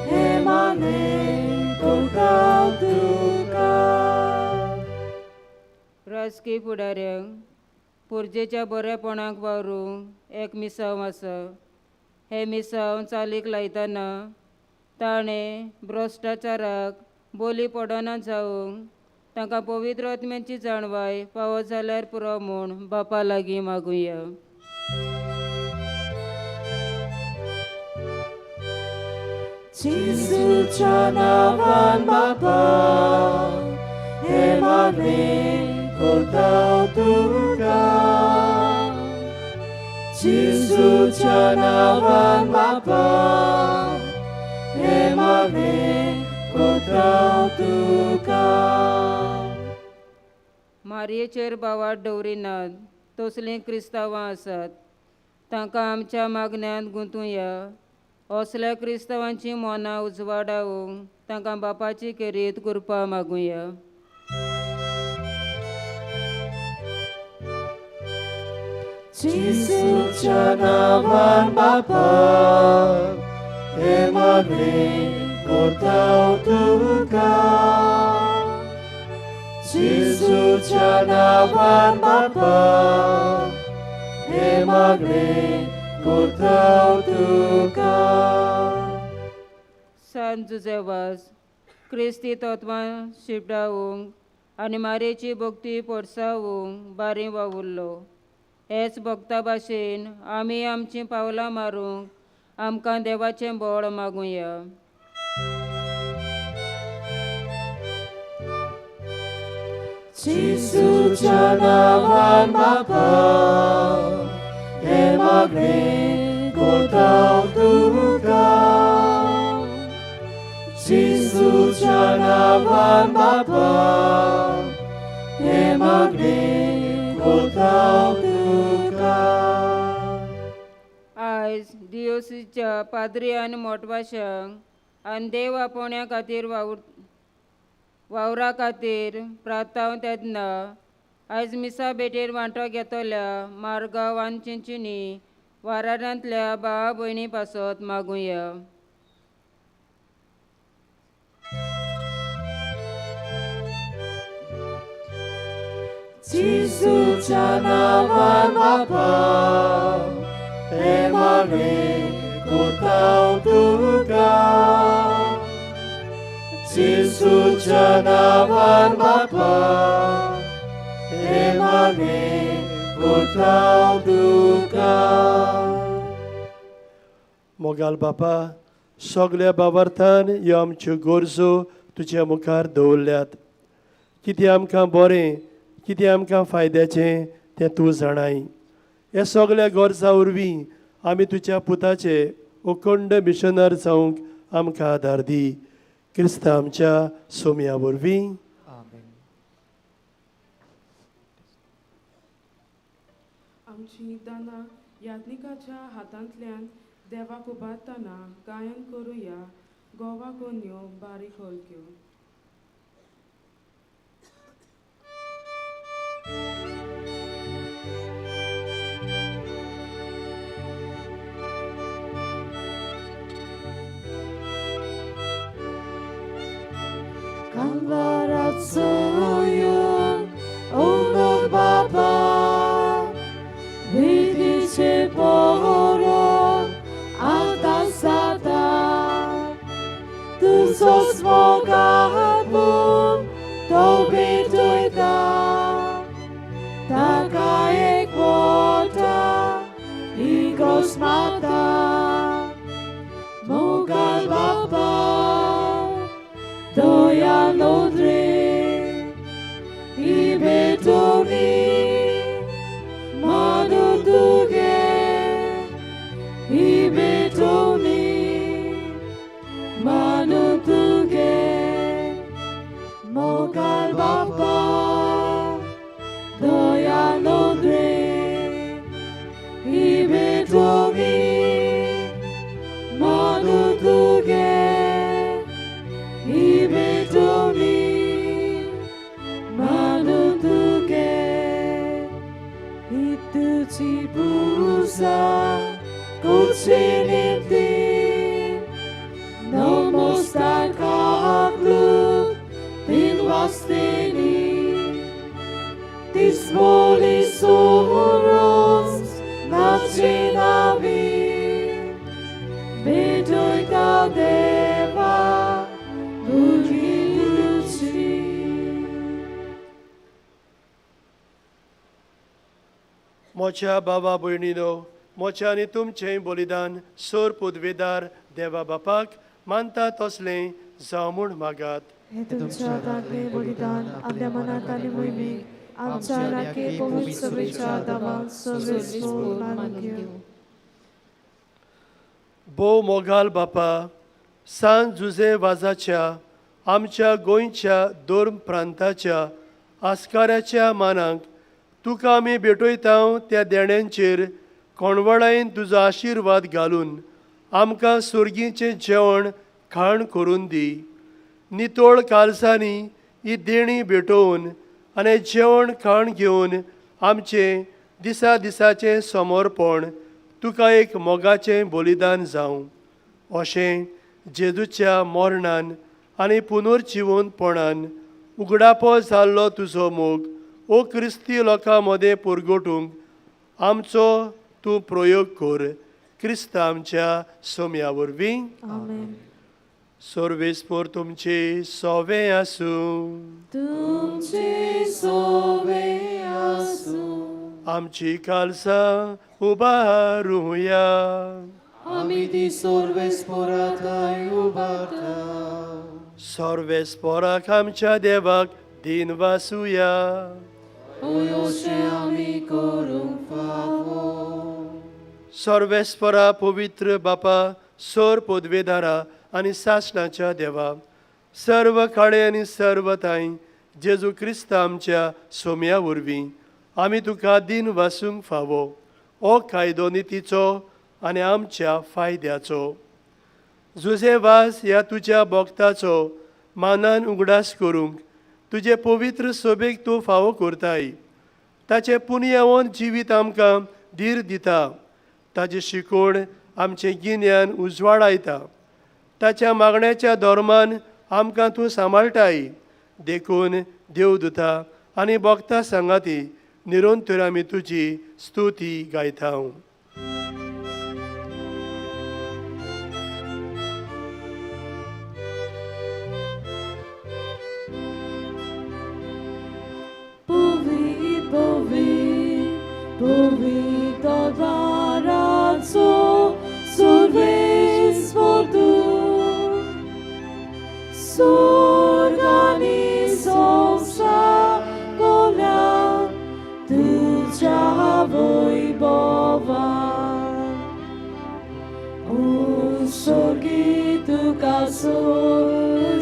हे मागणें करता तुका. राजकीय फुडाऱ्यांक पुरजेच्या बरेपणाक वावरूंक एक मिसांव आसा. हें मिसांव चालीक लायतना ताणें भ्रश्टाचाराक बोली पडना जावंक तांकां पवित्र आत्म्याची जाणवाय फावो जाल्यार पुरो म्हूण बापा लागीं मागुया. जेजूच्या नांवान बापा हे मागणें करता तुका. जेजूच्या नांवान बापा हे मागणें करता तुका. मारयेचेर भावार्थ दवरिनात तसलीं क्रिस्तांवां आसात. तांकां आमच्या मागण्यांत गुंतुया. असल्या क्रिस्तांवांची मनां उजवाडावंक तांकां बापाची खेरीत कृपा मागुया. जेजूच्या नांवान बापा हे मागणें करता तुका. जेजूच्या नांवान बापा हे मागणें करता तुका. सांत जुजेवास क्रिस्ती तत्वां शिपडावंक आनी मारयेची भक्ती पोरसावंक बारी वावुरलो. हेच भक्ता भाशेन आमी आमचीं पावलां मारूंक आमकां देवाचें बळ मागुया. जेजूच्या नांवान बापा हे मागणें करता तुका. जेजूच्या नांवान बापा हे मागणें करता तुका. आयज दियोसीच्या पाद्री आनी मोटवाशांक आनी देव आपोवण्या खातीर वावरा खातीर प्रार्थाव तेन्ना आयज मिसा भेटेर वांटो घेतल्या मारगांव आनी चिंचिनी वारारांतल्या भावा भयणी पासत मागुया. जेजूच्या नांवान बापा हे मागणें करता तुका. जेजूच्या नांवान बापा हे मागणें करता तुका. मोगाल बापा, सगल्या बाबार्थान ह्यो आमच्यो गरजो तुज्या मुखार दवरल्यात. कितें आमकां बरें, कितें आमकां फायद्याचें तें तूं जाणाय. ह्या सगल्या गरजां वरवीं आमी तुज्या पुताचे अखंड मिशनर जावंक आमकां आदार दी. क्रिस्ता आमच्या सोम्या वरवीं. आमची दानां याज्ञिकाच्या हातांतल्यान देवाक उबारतना गायन करुया. गोवा गोन्यो बारीक हलक्यो. Kalvaratsoyun Onur Baba Vidice poron Altasar. मोगापून तो भेटयता ताका एक वता इगोस माता मोगाल बापा दया नोद्रे ही भेटोनी मानू तुगे ही भेटोनी मानू तुगे मोगाल बापा दया नोद्रे ही भेटोनी मानू तुगे ही भेटोनी मानू तुगे तुझी pusa kuciniti no mostar kaklu tinvastini tisvoli soros nachinavi bedoita deva bugiluci. मोच्या बाबा भयणीनो, मोच्या आनी तुमचें बलिदान सोर पुदवेदार देवा बापाक मानता तसलें जावं म्हूण मागात. हे तुमच्या हातांतलें बलिदान आपल्या मनाक आनी मोहिमेक आमच्या नाके पवित्र सभेच्या दावान सर्वेस्पोर मानून घेवं. भोव मोगाल बापा, सान जुजे वाजाच्या आमच्या गोंयच्या दोन प्रांताच्या आस्काराच्या मानाक तुका आमी भेटयता त्या देण्यांचेर कोणवळायेन तुजो आशिर्वाद घालून आमकां सुर्गीचें जेवण खाण करून दी. नितोळ कालसांनी ही देणी भेटोवन आनी जेवण खाण घेवन आमचें दिसा दिसाचें समर्पण तुका एक मोगाचें बलिदान जावं अशें जेजूच्या मरणान आनी पुनर्जिवनपणान उगडापो जाल्लो तुजो मोग ओ क्रिस्ती लोकां मदें पुरगोटूंक आमचो तूं प्रयोग कर. क्रिस्त आमच्या सोम्या वरवीं. आमेन. सर्वेस्पोर तुमचे सोवे आसूं. तुमचे सोवे आसूं. आमची कालसां उबारुया. आमी ती सर्वेस्पोराथाय उबारता. सर्वेस्पोराक आमच्या देवाक दिन वासुया. अशें आमी करूंक फावो. सर्वेस्परा पवित्र बापा, सोर पदवेदारा आनी सासणाच्या देवा, सर्व काळे आनी सर्व ताई जेजू क्रिस्त आमच्या सोम्या वरवीं आमी तुका दिन वासूंक फावो हो कायदो नितीचो आनी आमच्या फायद्याचो. जुजे वास ह्या तुज्या भक्ताचो मानान उगडास करूंक तुजे पवित्र सोबेक तूं फावो करताय. ताचें पुनयावन जिवीत आमकां धीर दिता. ताची शिकवण आमचें गिन्यान उजवाडायता. ताच्या मागण्याच्या धर्मान आमकां तूं सांबाळटाय. देखून देवदूता आनी भक्ता सांगाती निरंतर आमी तुजी स्तुती गायता. Povit, povit, povit odvaranco, survesportu. Surgani somsa gola, tuja voi bova. Un sorgi tu casui,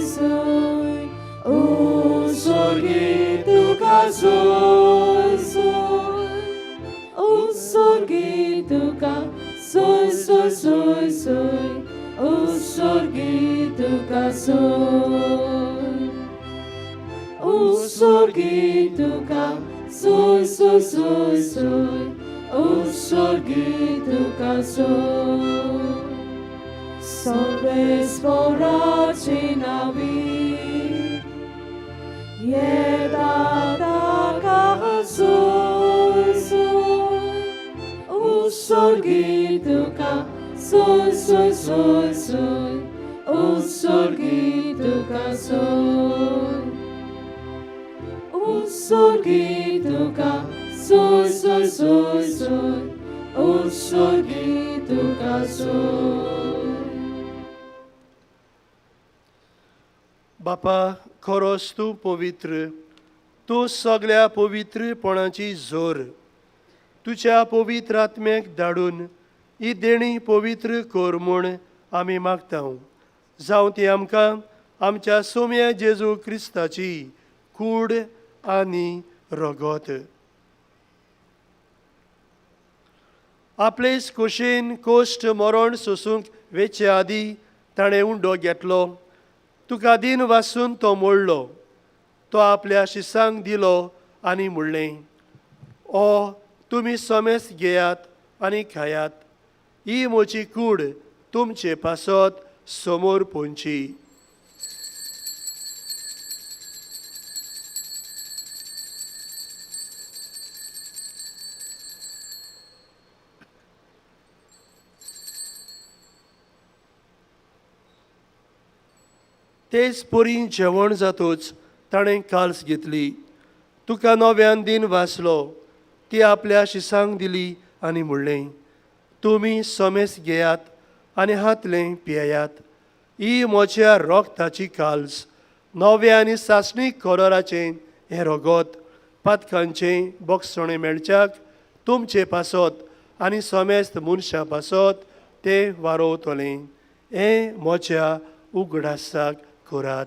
un sorgi tu casui, un sorgi tu casui, sui, sui, sui, un sorgi tu casui, un sorgi tu casui, sui, sui, sui, un sorgi tu casui. Solves poracinavi, un sorgituka, sui, sui, sui, sui, un sorgituka, सोय उत्सर्गी तुका सोय सोय सोय सोय उत्सर्गी तुका सोय. बापा, खरोच तूं पवित्र, तूं सगळ्या पवित्रपणाची जोर. तुज्या पवित्र आत्म्याक धाडून ही देणी पवित्र कर म्हूण आमी मागता. जावं ती आमकां आमच्या सोम्या जेजू क्रिस्ताची कूड आनी रगत. आपलेच कुशीन कोश्ट मरण सोसूंक वेचे आदी ताणें उंडो घेतलो, तुका दीन वासून तो मोडलो, तो आपल्या शिसांक दिलो आनी म्हणलें, ओ तुमी समेस घेयात आनी खायात, ही म्हजी कूड तुमचे पासत समोर पोंची. तेच परी जेवण जातूच ताणें काल्स घेतली, तुका नव्यान दीन वाचलो, ती आपल्या शिसांक दिली आनी म्हणलें, तुमी समेस घेयात आनी हातलें पियेयात, ही म्हज्या रोगताची काल्स, नव्या आनी सासणीक कोरोराचें हें रगत पातकांचें बोगसणें मेळच्याक तुमचे पासत आनी समेस्त मनशां पासत तें वारोवतलें. हें म्हज्या उगडासाक करात.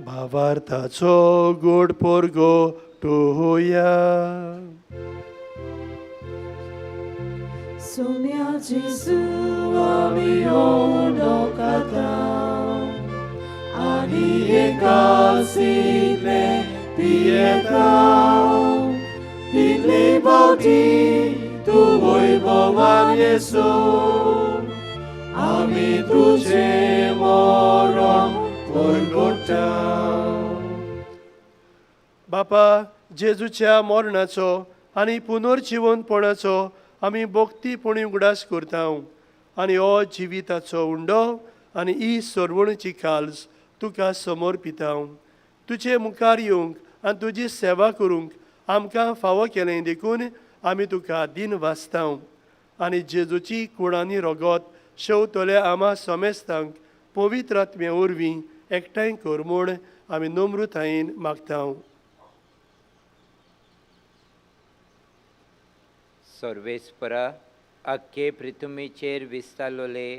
भावार्थाचो गोड पोरगो टोया. सोम्या जेजू आमी उंडो खाता आनी एकासितले पियेता, तितली फावटी तूं वैभवान येसू आमी तुजें मरण परगटा. बापा, जेजूच्या मरणाचो आनी पुनर्जिवनपणाचो आमी भक्तीपणी उगडास करता आनी हो जिविताचो उंडो आनी ही सरवणची काल्स तुका समर्पिता. तुजे मुखार येवंक आनी तुजी सेवा करूंक आमकां फावो केलें देखून आमी तुका दीन वाचता आनी जेजूची कुडांनी रगत शेवतल्या आमा समेस्तांक पवित्र आत्म्या वरवीं एकठांय कर म्हूण आमी नम्रतायेन मागता. सर्वेस्परा, आख्खे पृथ्वीचेर विस्तारलोले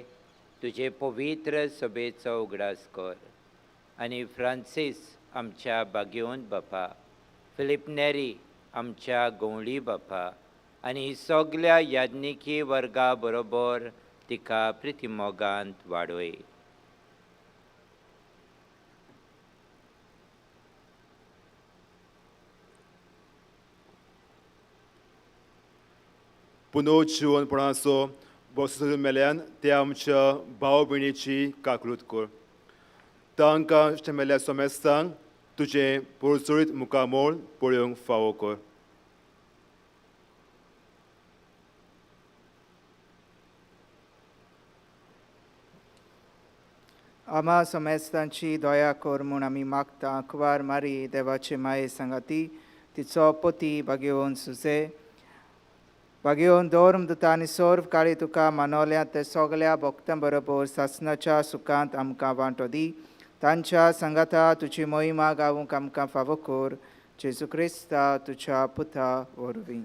तुजे पवित्र सभेचो उगडास कर आनी फ्रांसीस आमच्या बागेवन बापा, फिलीप नेरी आमच्या गवळी बापा आनी सगल्या याज्ञिकी वर्गा बरोबर तिका प्रितिमोगांत वाडय. पुनर्जिवनपणाचो बसून मेल्यान ते आमच्या भाव भयणीची काकळूत कर. तांकां मेल्या समेस्तांक तुजें पोरचोळीत मुखामोळ पळोवंक फावो कर. आमा समेस्तांची दया कर म्हूण आमी मागता. कुवार मारी देवाचे माये सांगाती तिचो पती भागेवन सुजे भागेवन धर्म दुता आनी सर्व काळी तुका मानवल्या ते सगल्या भक्तां बरोबर सासनाच्या सुखांत आमकां वांटो दी. तांच्या सांगाता तुजी मोहिमा गावूंक आमकां फावो कर. जेजू क्रिस्ता तुज्या पुता वरवीं.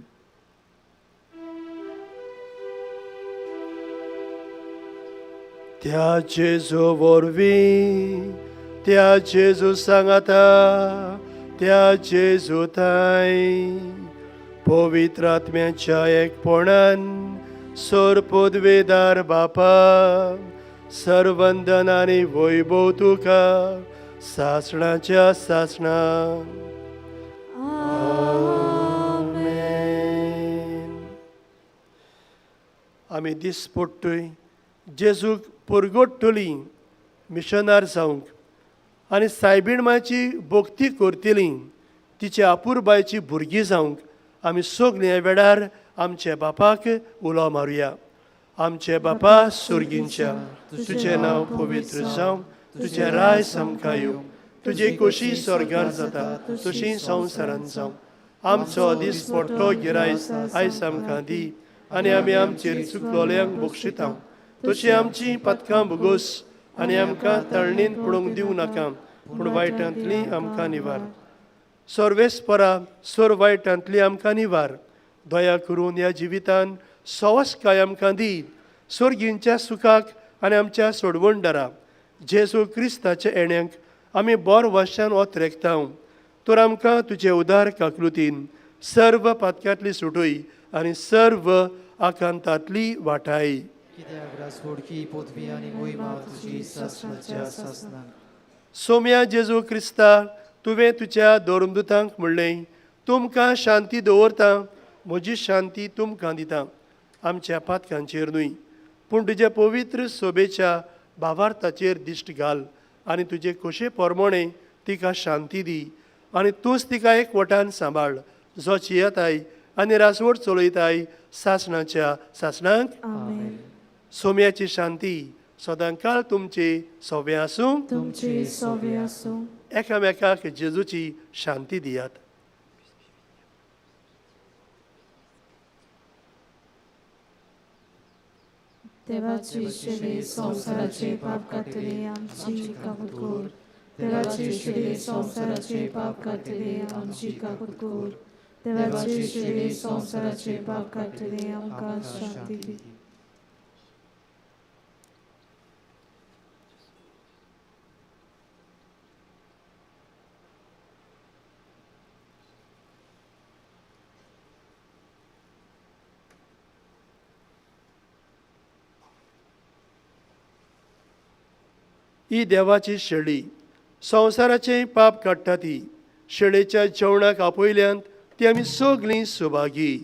त्या जेजू वरवीं, त्या जेजू सांगाता, त्या जेजू ताई पवित्र आत्म्याच्या एकपणान सोर पदवेदार बापा, सर्वंदन आनी वैभव तुका सासणाच्या सासणा. आमी दिसपट्टूय जेजूक पुरगोडटलीं मिशनार जावंक आनी सायबीण मायची भक्ती करतलीं तिचे आपुरबायची भुरगीं जावंक आमी सगळीं ह्या वेळार आमच्या बापाक उलो मारुया. आमचे बापा सुर्गींच्या, तुजें नांव पवित्र जावं, तुजें राय आमकां येवं, तुजी खोशी स्वर्गार जाता तशी संवसारांत जावं. आमचो दिसपट्टो गिरायस आयज आमकां दी आनी आमी आमचेर चुकलोल्यांक बक्षिता तशी आमची पथकां भोगोस आनी आमकां तळणीन पडूंक दिवं नाका, पूण वायटांतली आमकां निवार. सर्वेस्परा सर वायटांतली आमकां निवार. दया करून ह्या जिवितान सवस्काय आमकां दी, सोर्गींच्या सुखाक आनी आमच्या सोडवणदारा जेजू क्रिस्ताच्या येण्यांक आमी बोर वाश्यान ओतरेकता. तर आमकां तुजे उदार काकृतीन सर्व पातक्यांतली सुटय आनी सर्व आकांतांतली वाटाय. सोम्या जेजू क्रिस्ता, तुवें तुज्या धर्मदूतांक म्हणलें, तुमकां शांती दवरता, म्हजी शांती तुमकां दिता. आमच्या पातकांचेर न्हय पूण तुज्या पवित्र सोबेच्या भावार्थाचेर दिश्ट घाल आनी तुजे खोशे प्रमाणे तिका शांती दी आनी तूंच तिका एक वटान सांबाळ, जो चियताय आनी रासवड चलयताय सासणाच्या सासणांक. सोम्याची शांती सदांकाळ तुमचे सोबे आसूं, तुमचे सोबे आसूं. एकामेकाक जेजूची शांती दियात. देवाची शिडी संवसाराचे पाप काडटली आमची काकूत कर. देवाची शिडी संवसाराचे पाप काडटली आमची काकूत कर. देवाची शिडी संवसाराचे पाप काडटली आमकां शांती दी. ही देवाची शेळी संवसाराचें पाप काडटा. ती शेळेच्या जेवणाक आपयल्यान ती आमी सगळीं सुभागी.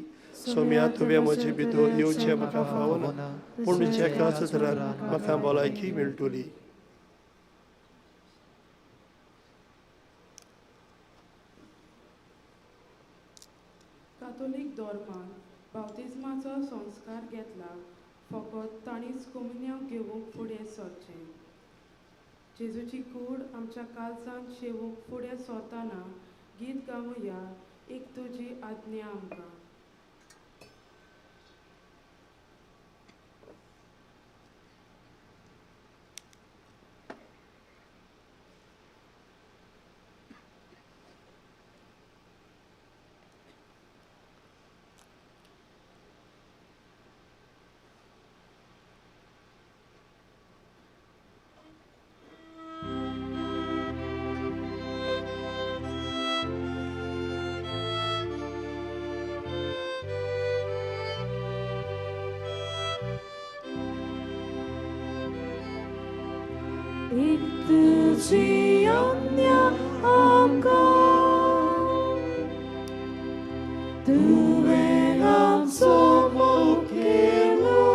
सोम्या, तुवें म्हजे भितर येवचें म्हाका फावना, पूण तुज्या एकाच उतरान म्हाका भलायकी मेळटली. कातोलीक धर्मान बाप्तिज्माचो संस्कार घेतला फकत तांणीच कोमुन्यांव घेवंक फुडें सरचें. जेजूची कूड आमच्या काळजांत शेवूंक फुडें सरतना गीत गावया एक तुजी आज्ञा आमकां. एक तुजी आज्ञा आमकां, तुवें आमचो मुखेलो,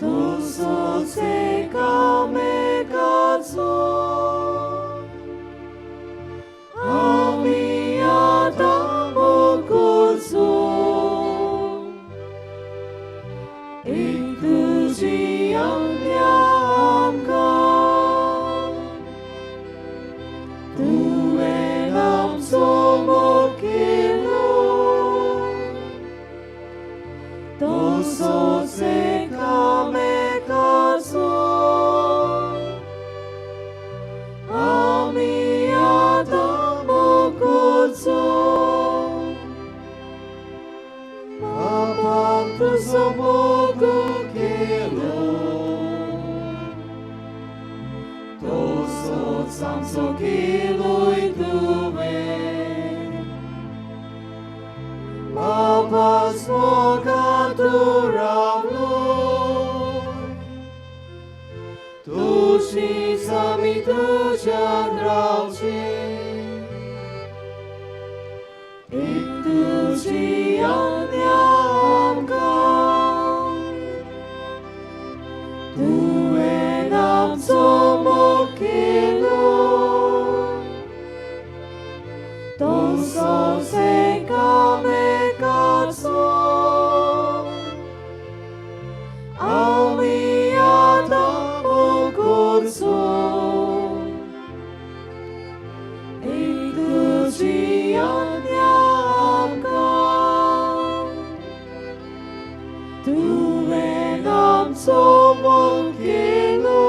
तसोच एकामेकाचो आमी आतां मोग करचो. एक तुजी आज्ञा आमकां, तुवें आमचो मुखेलो, तसोच एकामेकाचो आमी आतां मोग करचो. बापा तुजो मोग केलो, तसोच आमचो केलोय तुवें. बापाच मोगांत तूं रावलो, तशीच आमी तुज्यान रावचें. एक तुजी आज्ञा आमकां, तुवें आमचो मोग केलो तसोच एकामेकाचो आमी आतां मोग करचो एक तुजी आज्ञा आमकां तुवें आमचो मोग केलो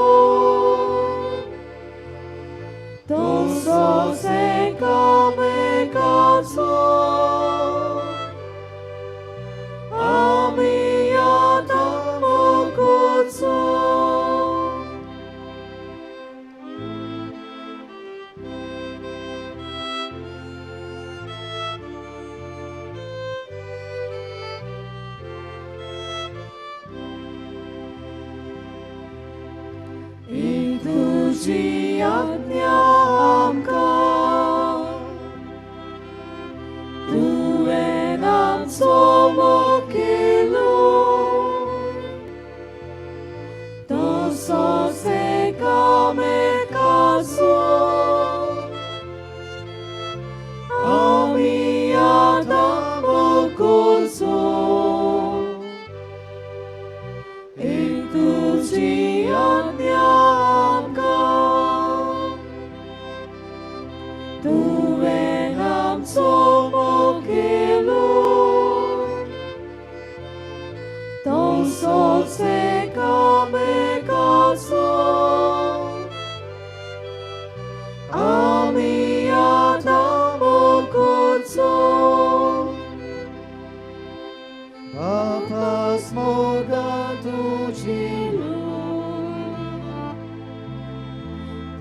तसोच एकामेकाचो आमी आतां मोग करचो. एक तुजी आज्ञा आमकां तुवें आमचो मोग केलो तसोच एकामेकाचो आमी आतां मोग करचो एक तुजी आज्ञा आमकां तुवें आमचो मोग केलो तसोच एकामेकाचो आमी आतां मोग करचो. बापास मोगा तुजी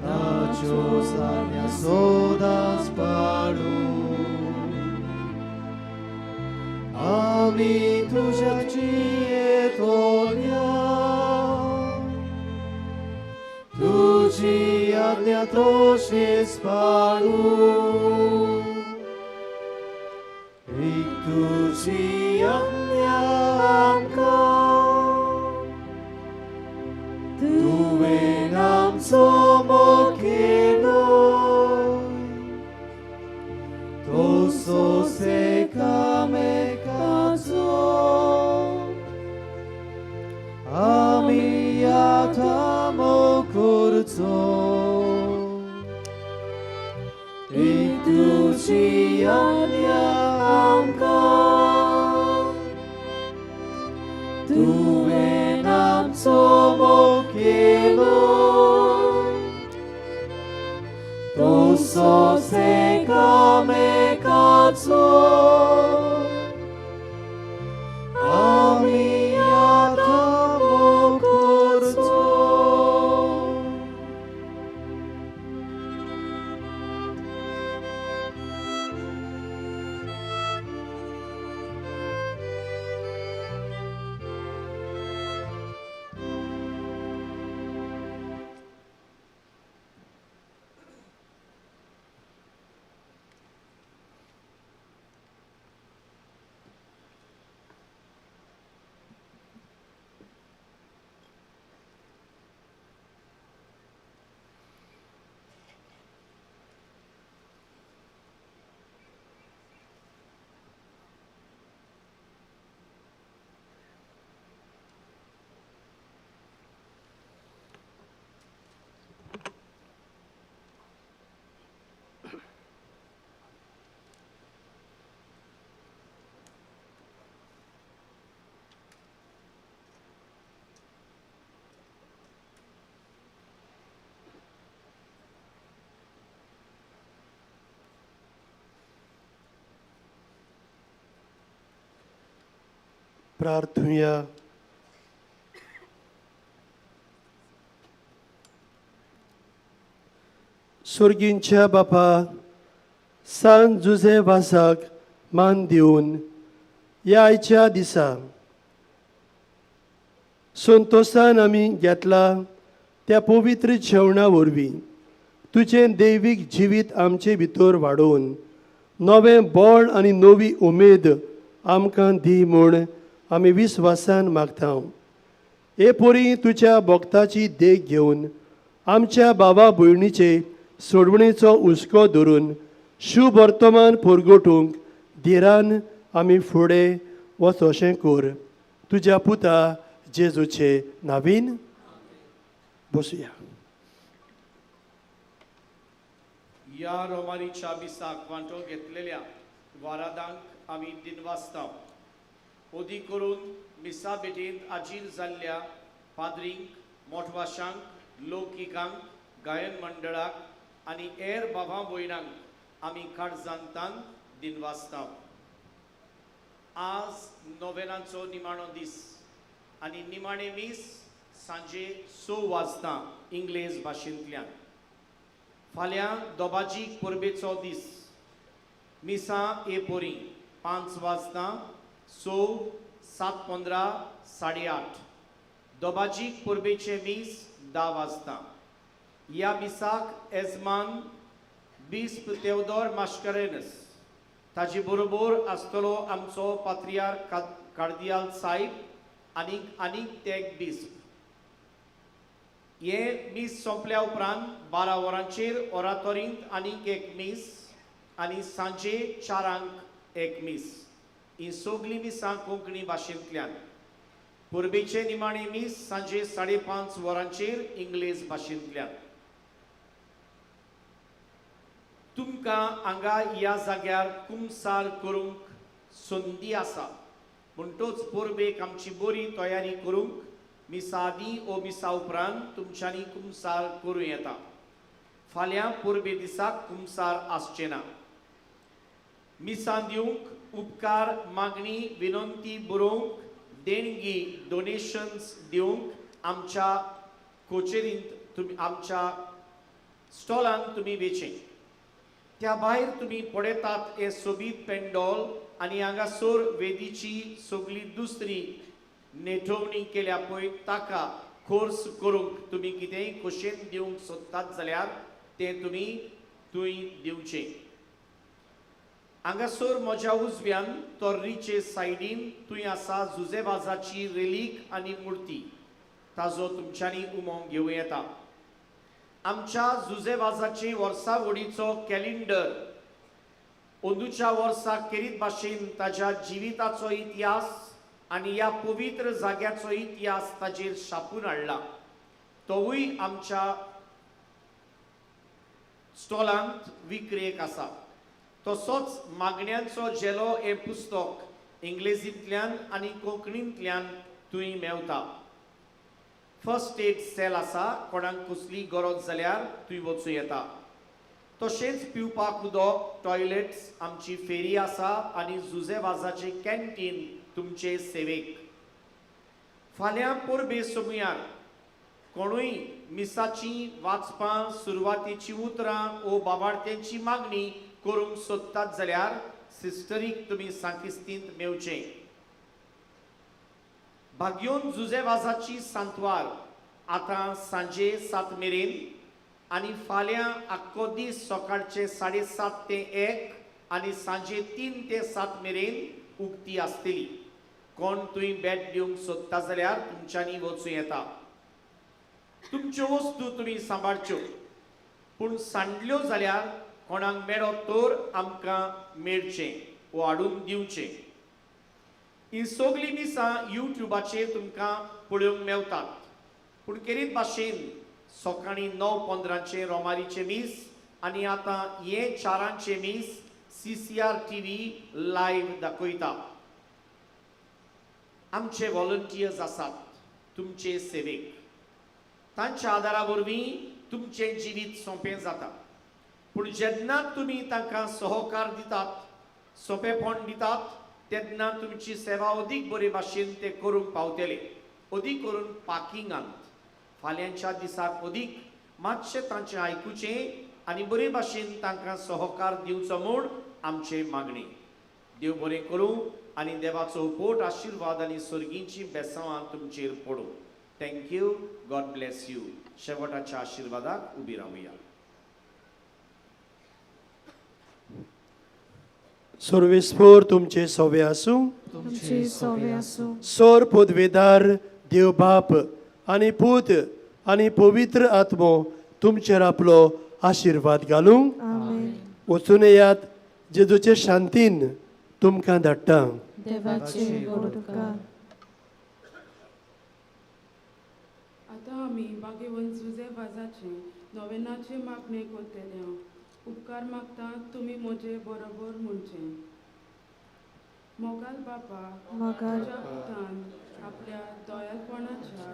ताच्यो सान्या सोदास पाडू आमी तुज्याची येतोल्या तुजी आज्ञा तशीच पाळू एक तुजी आज्ञा आमकां तुवें आमचो मोग केलो तसोच एकामेकाचो आमी आतां मोग करचो एक तुजी आज्ञा आमकां तुवें आमचो मोग केलो तसोच एकामेकाचो आमी आतां मोग करचो. प्रार्थुया. स्वर्गींच्या बापा, सान जुझे वासाक मान दिवन ह्या आयच्या दिसा संतोशान आमी घेतला त्या पवित्र जेवणा वरवीं तुजें दैवीक जिवीत आमचे भितर वाडोवन नवें बळ आनी नवी उमेद आमकां दी म्हूण आमी विस्वासान मागता. हे पोरी तुज्या भक्ताची देख घेवन आमच्या बाबा भयणीचे सोडवणेचो हुस्को धरून शुभ वर्तमान पुरगोटूंक धिरान आमी फुडें वचोशें कर तुज्या पुता जेजूचे नावीन. बसुया. ह्या रोमारीच्या मिसाक वांटो घेतलेल्या वारादांक आमी दिनवासता. ओदी करून मिसा भेटेंत आजीर जाल्ल्या पाद्रींक, मोठवाशांक, लौकिकांक, गायन मंडळाक आनी हेर बाबा भयणांक आमी काळजांतान दिनवासता. आज नोवेनाचो निमाणो दीस आनी निमाणें मीस सांजे 6 वाजता इंग्लेज भाशेंतल्यान. फाल्यां दोबाजीक परबेचो दीस. मिसां ए पोरी 5 वाजता, 6, 7:15, 8:30. दोबाजीक परबेचें मीस 10 वाजता. ह्या मिसाक एजमान बिस्प तेवदोर मास्करेनस, ताजे बरोबर आसतलो आमचो पात्रियार कार्दियाल साहेब आनीक आनीक तेग बिस्प. हें मीस सोंपल्या उपरांत 12 वरांचेर ओरातोरींत आनीक एक मीस आनी सांजे 4 एक मीस. ही सगळीं मिसां कोंकणी भाशेंतल्यान. परबेचें निमाणें मीस सांजे 5:30 वरांचेर इंग्लेज भाशेंतल्यान. तुमकां हांगा ह्या जाग्यार कुमसार करूंक संदी आसा म्हणटोच परबेक आमची बरी तयारी करूंक मिसा आदीं ओ मिसा उपरांत तुमच्यांनी कुमसार करूं येता. फाल्यां परबे दिसाक कुमसार आसचें ना. मिसां दिवंक, उपकार, मागणी, विनंती बरोवंक, देणगी, डोनेशन्स दिवंक आमच्या कोचेरींत तुमी आमच्या स्टॉलांत तुमी वेचें. त्या भायर तुमी पळयतात हें सोबीत पेंडॉल आनी हांगासर वेदीची सगळी दुसरी नेटोवणी केल्या पळय ताका कोर्स करूंक तुमी कितेंय खोशेन दिवंक सोदतात जाल्यार तें तुमी थंय दिवचें. हांगासर म्हज्या उजव्यान तोर्रीचे सायडीन थंय आसा जुजेवाजाची रेलीक आनी मुर्ती, ताजो तुमच्यांनी उमो घेवं येता. आमच्या जुजेवाजाचे वर्सावडीचो कॅलेंडर अंदूच्या वर्सा केरीत भाशेन ताज्या जिविताचो इतिहास आनी ह्या पवित्र जाग्याचो इतिहास ताजेर छापून हाडला. तोवूय आमच्या स्टॉलांत विक्रेक आसा. तसोच मागण्यांचो झेलो हें पुस्तक इंग्लेजींतल्यान आनी कोंकणींतल्यान थंय मेवता. फर्स्ट एड सेल आसा, कोणाक कसली गरज जाल्यार थंय वचूं येता. तशेंच पिवपाक उदक, टॉयलेट्स, आमची फेरी आसा आनी जुजेवाजाचें कॅन्टीन तुमचे सेवेक. फाल्यां परबे समयार कोणूय मिसाची वाचपां, सुरवातेची उतरां ओ बाबार्थ्यांची मागणी करूंक सोदतात जाल्यार सिस्टरीक तुमी सांकिस्तींत मेवचें. भाग्योन जुजेवाजाची सांतवार आतां सांजे 7 मेरेन आनी फाल्यां आख्खो दीस सकाळचे 7:30 ते 1 आनी सांजे 3 ते 7 मेरेन उक्ती आसतली. कोण थंय भेट दिवंक सोदता जाल्यार तुमच्यांनी वचूं येता. तुमच्यो वस्तू तुमी सांबाळच्यो, पूण सांडल्यो जाल्यार कोणाक मेळत तर आमकां मेळचें वो हाडून दिवचें. ही सगळीं मिसां युट्युबाचेर तुमकां पळोवंक मेवतात. पूण केरीत भाशेन सकाळीं 9:15 रोमारीचें मीस आनी आतां हें 4 मीस CCR TV live दाखयता. आमचे वॉलंटियर्स आसात तुमचे सेवेक. तांच्या आदारा वरवीं तुमचें जिवीत सोंपें जाता. पूण जेन्ना तुमी तांकां सहकार दितात, सोंपेपण दितात, तेन्ना तुमची सेवा अदीक बरे भाशेन ते करूंक पावतले. अदीक करून पार्किंगांत फाल्यांच्या दिसाक अदीक मातशें तांचें आयकुचें आनी बरे भाशेन तांकां सहकार दिवचो म्हूण आमचें मागणें. देव बरें करूं आनी देवाचो पोट आशिर्वाद आनी सर्गींची बेसांवां तुमचेर पडूं. Thank you, God bless you. शेवटाच्या आशिर्वादाक उबी रावया. सर्वेस्पोर तुमचे सोवे आसूं. तुमचे सोवे आसूं. सोर पदवेदार देव बाप आनी पूत आनी पवित्र आत्मो तुमचेर आपलो आशिर्वाद घालूं. वचून येयात, जेजूचे शांतीन तुमकां धाडटा. देवाचे व्हड उपकार. आतां आमी बागेवन जुजे वाजाचें नोवेनाचें मागणें करतले. उपकार मागता तुमी म्हजे बरोबर म्हणचें. मोगाल बापा, मोगाल तुज्या पुतान आपल्या दयालपणाच्या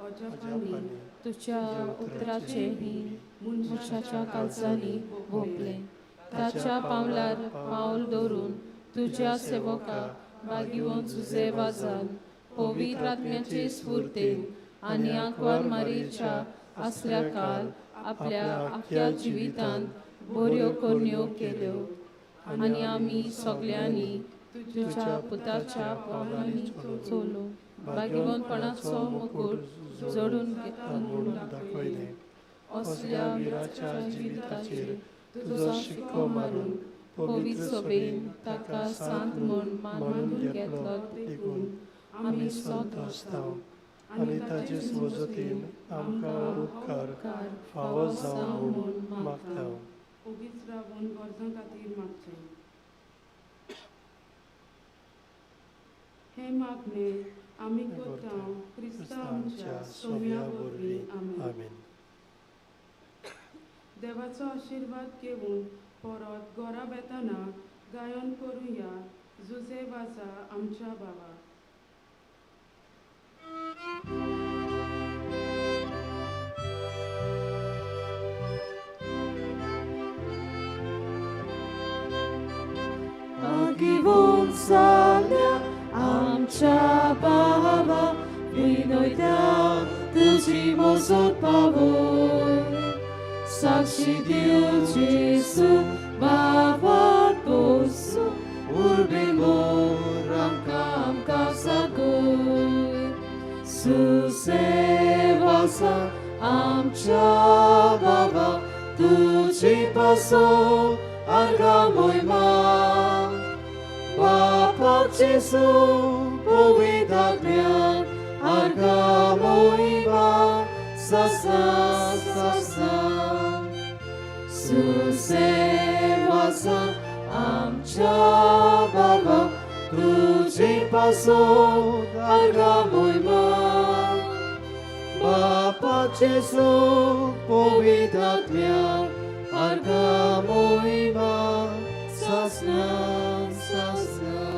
अजापांनी तुज्या उतराचें बीं मनशाच्या काळजांनी भोंपलें. ताच्या पावलार पावल दवरून तुज्या सेवका बागिवन जुजे वाजान पवित्र आत्म्याचे स्फूर्तेन आनी आंकवार मारीच्या आसल्या काल आपल्या आख्या जिवितांत बऱ्यो करण्यो केल्यो आनी आमी सगल्यांनी तुज्या पुताच्या पावलांनी चलो भाग्यवंतपणाचो मुकूट जोडून म्हणून दाखयलें. असल्या विराच्या जिविताचेर तुजो शिक्को मारून पवित्र सभेन ताका सांत म्हूण मानून घेतलो देखून आमी संतोशता आनी ताचे मजतीन आमकां उपकार फावो जावं म्हूण मागता. ओगीच रावून गरजां खातीर मागचें. हें मागणें आमी करता क्रिस्ता आमच्या सोम्या वरवीं. आमेन. आमेन. देवाचो आशिर्वाद घेवन परत घरा वेतना गायन करुया जुजे वाजा आमच्या बाबा. भाग्यवंत जाल्या आमच्या बाबा, विनयत्या तुजी मजत पावय. साक्षी दिव जेजू बाबा तोसू उर्बे मोर आमकां आमकां सागय. सुसेवासा आमच्या बाबा, तुजी पासो आर्गां मोहिमा. बापा जेजू पवित्र आत्म्यान आर्गां मोहिमा ससा ससा. सुसेवासा आमच्या बाबा, तुजी पासो आर्गां मोहिमा. बापा जेजू पवित्र आत्म्यान आर्गां मोहिमा ससना ससना.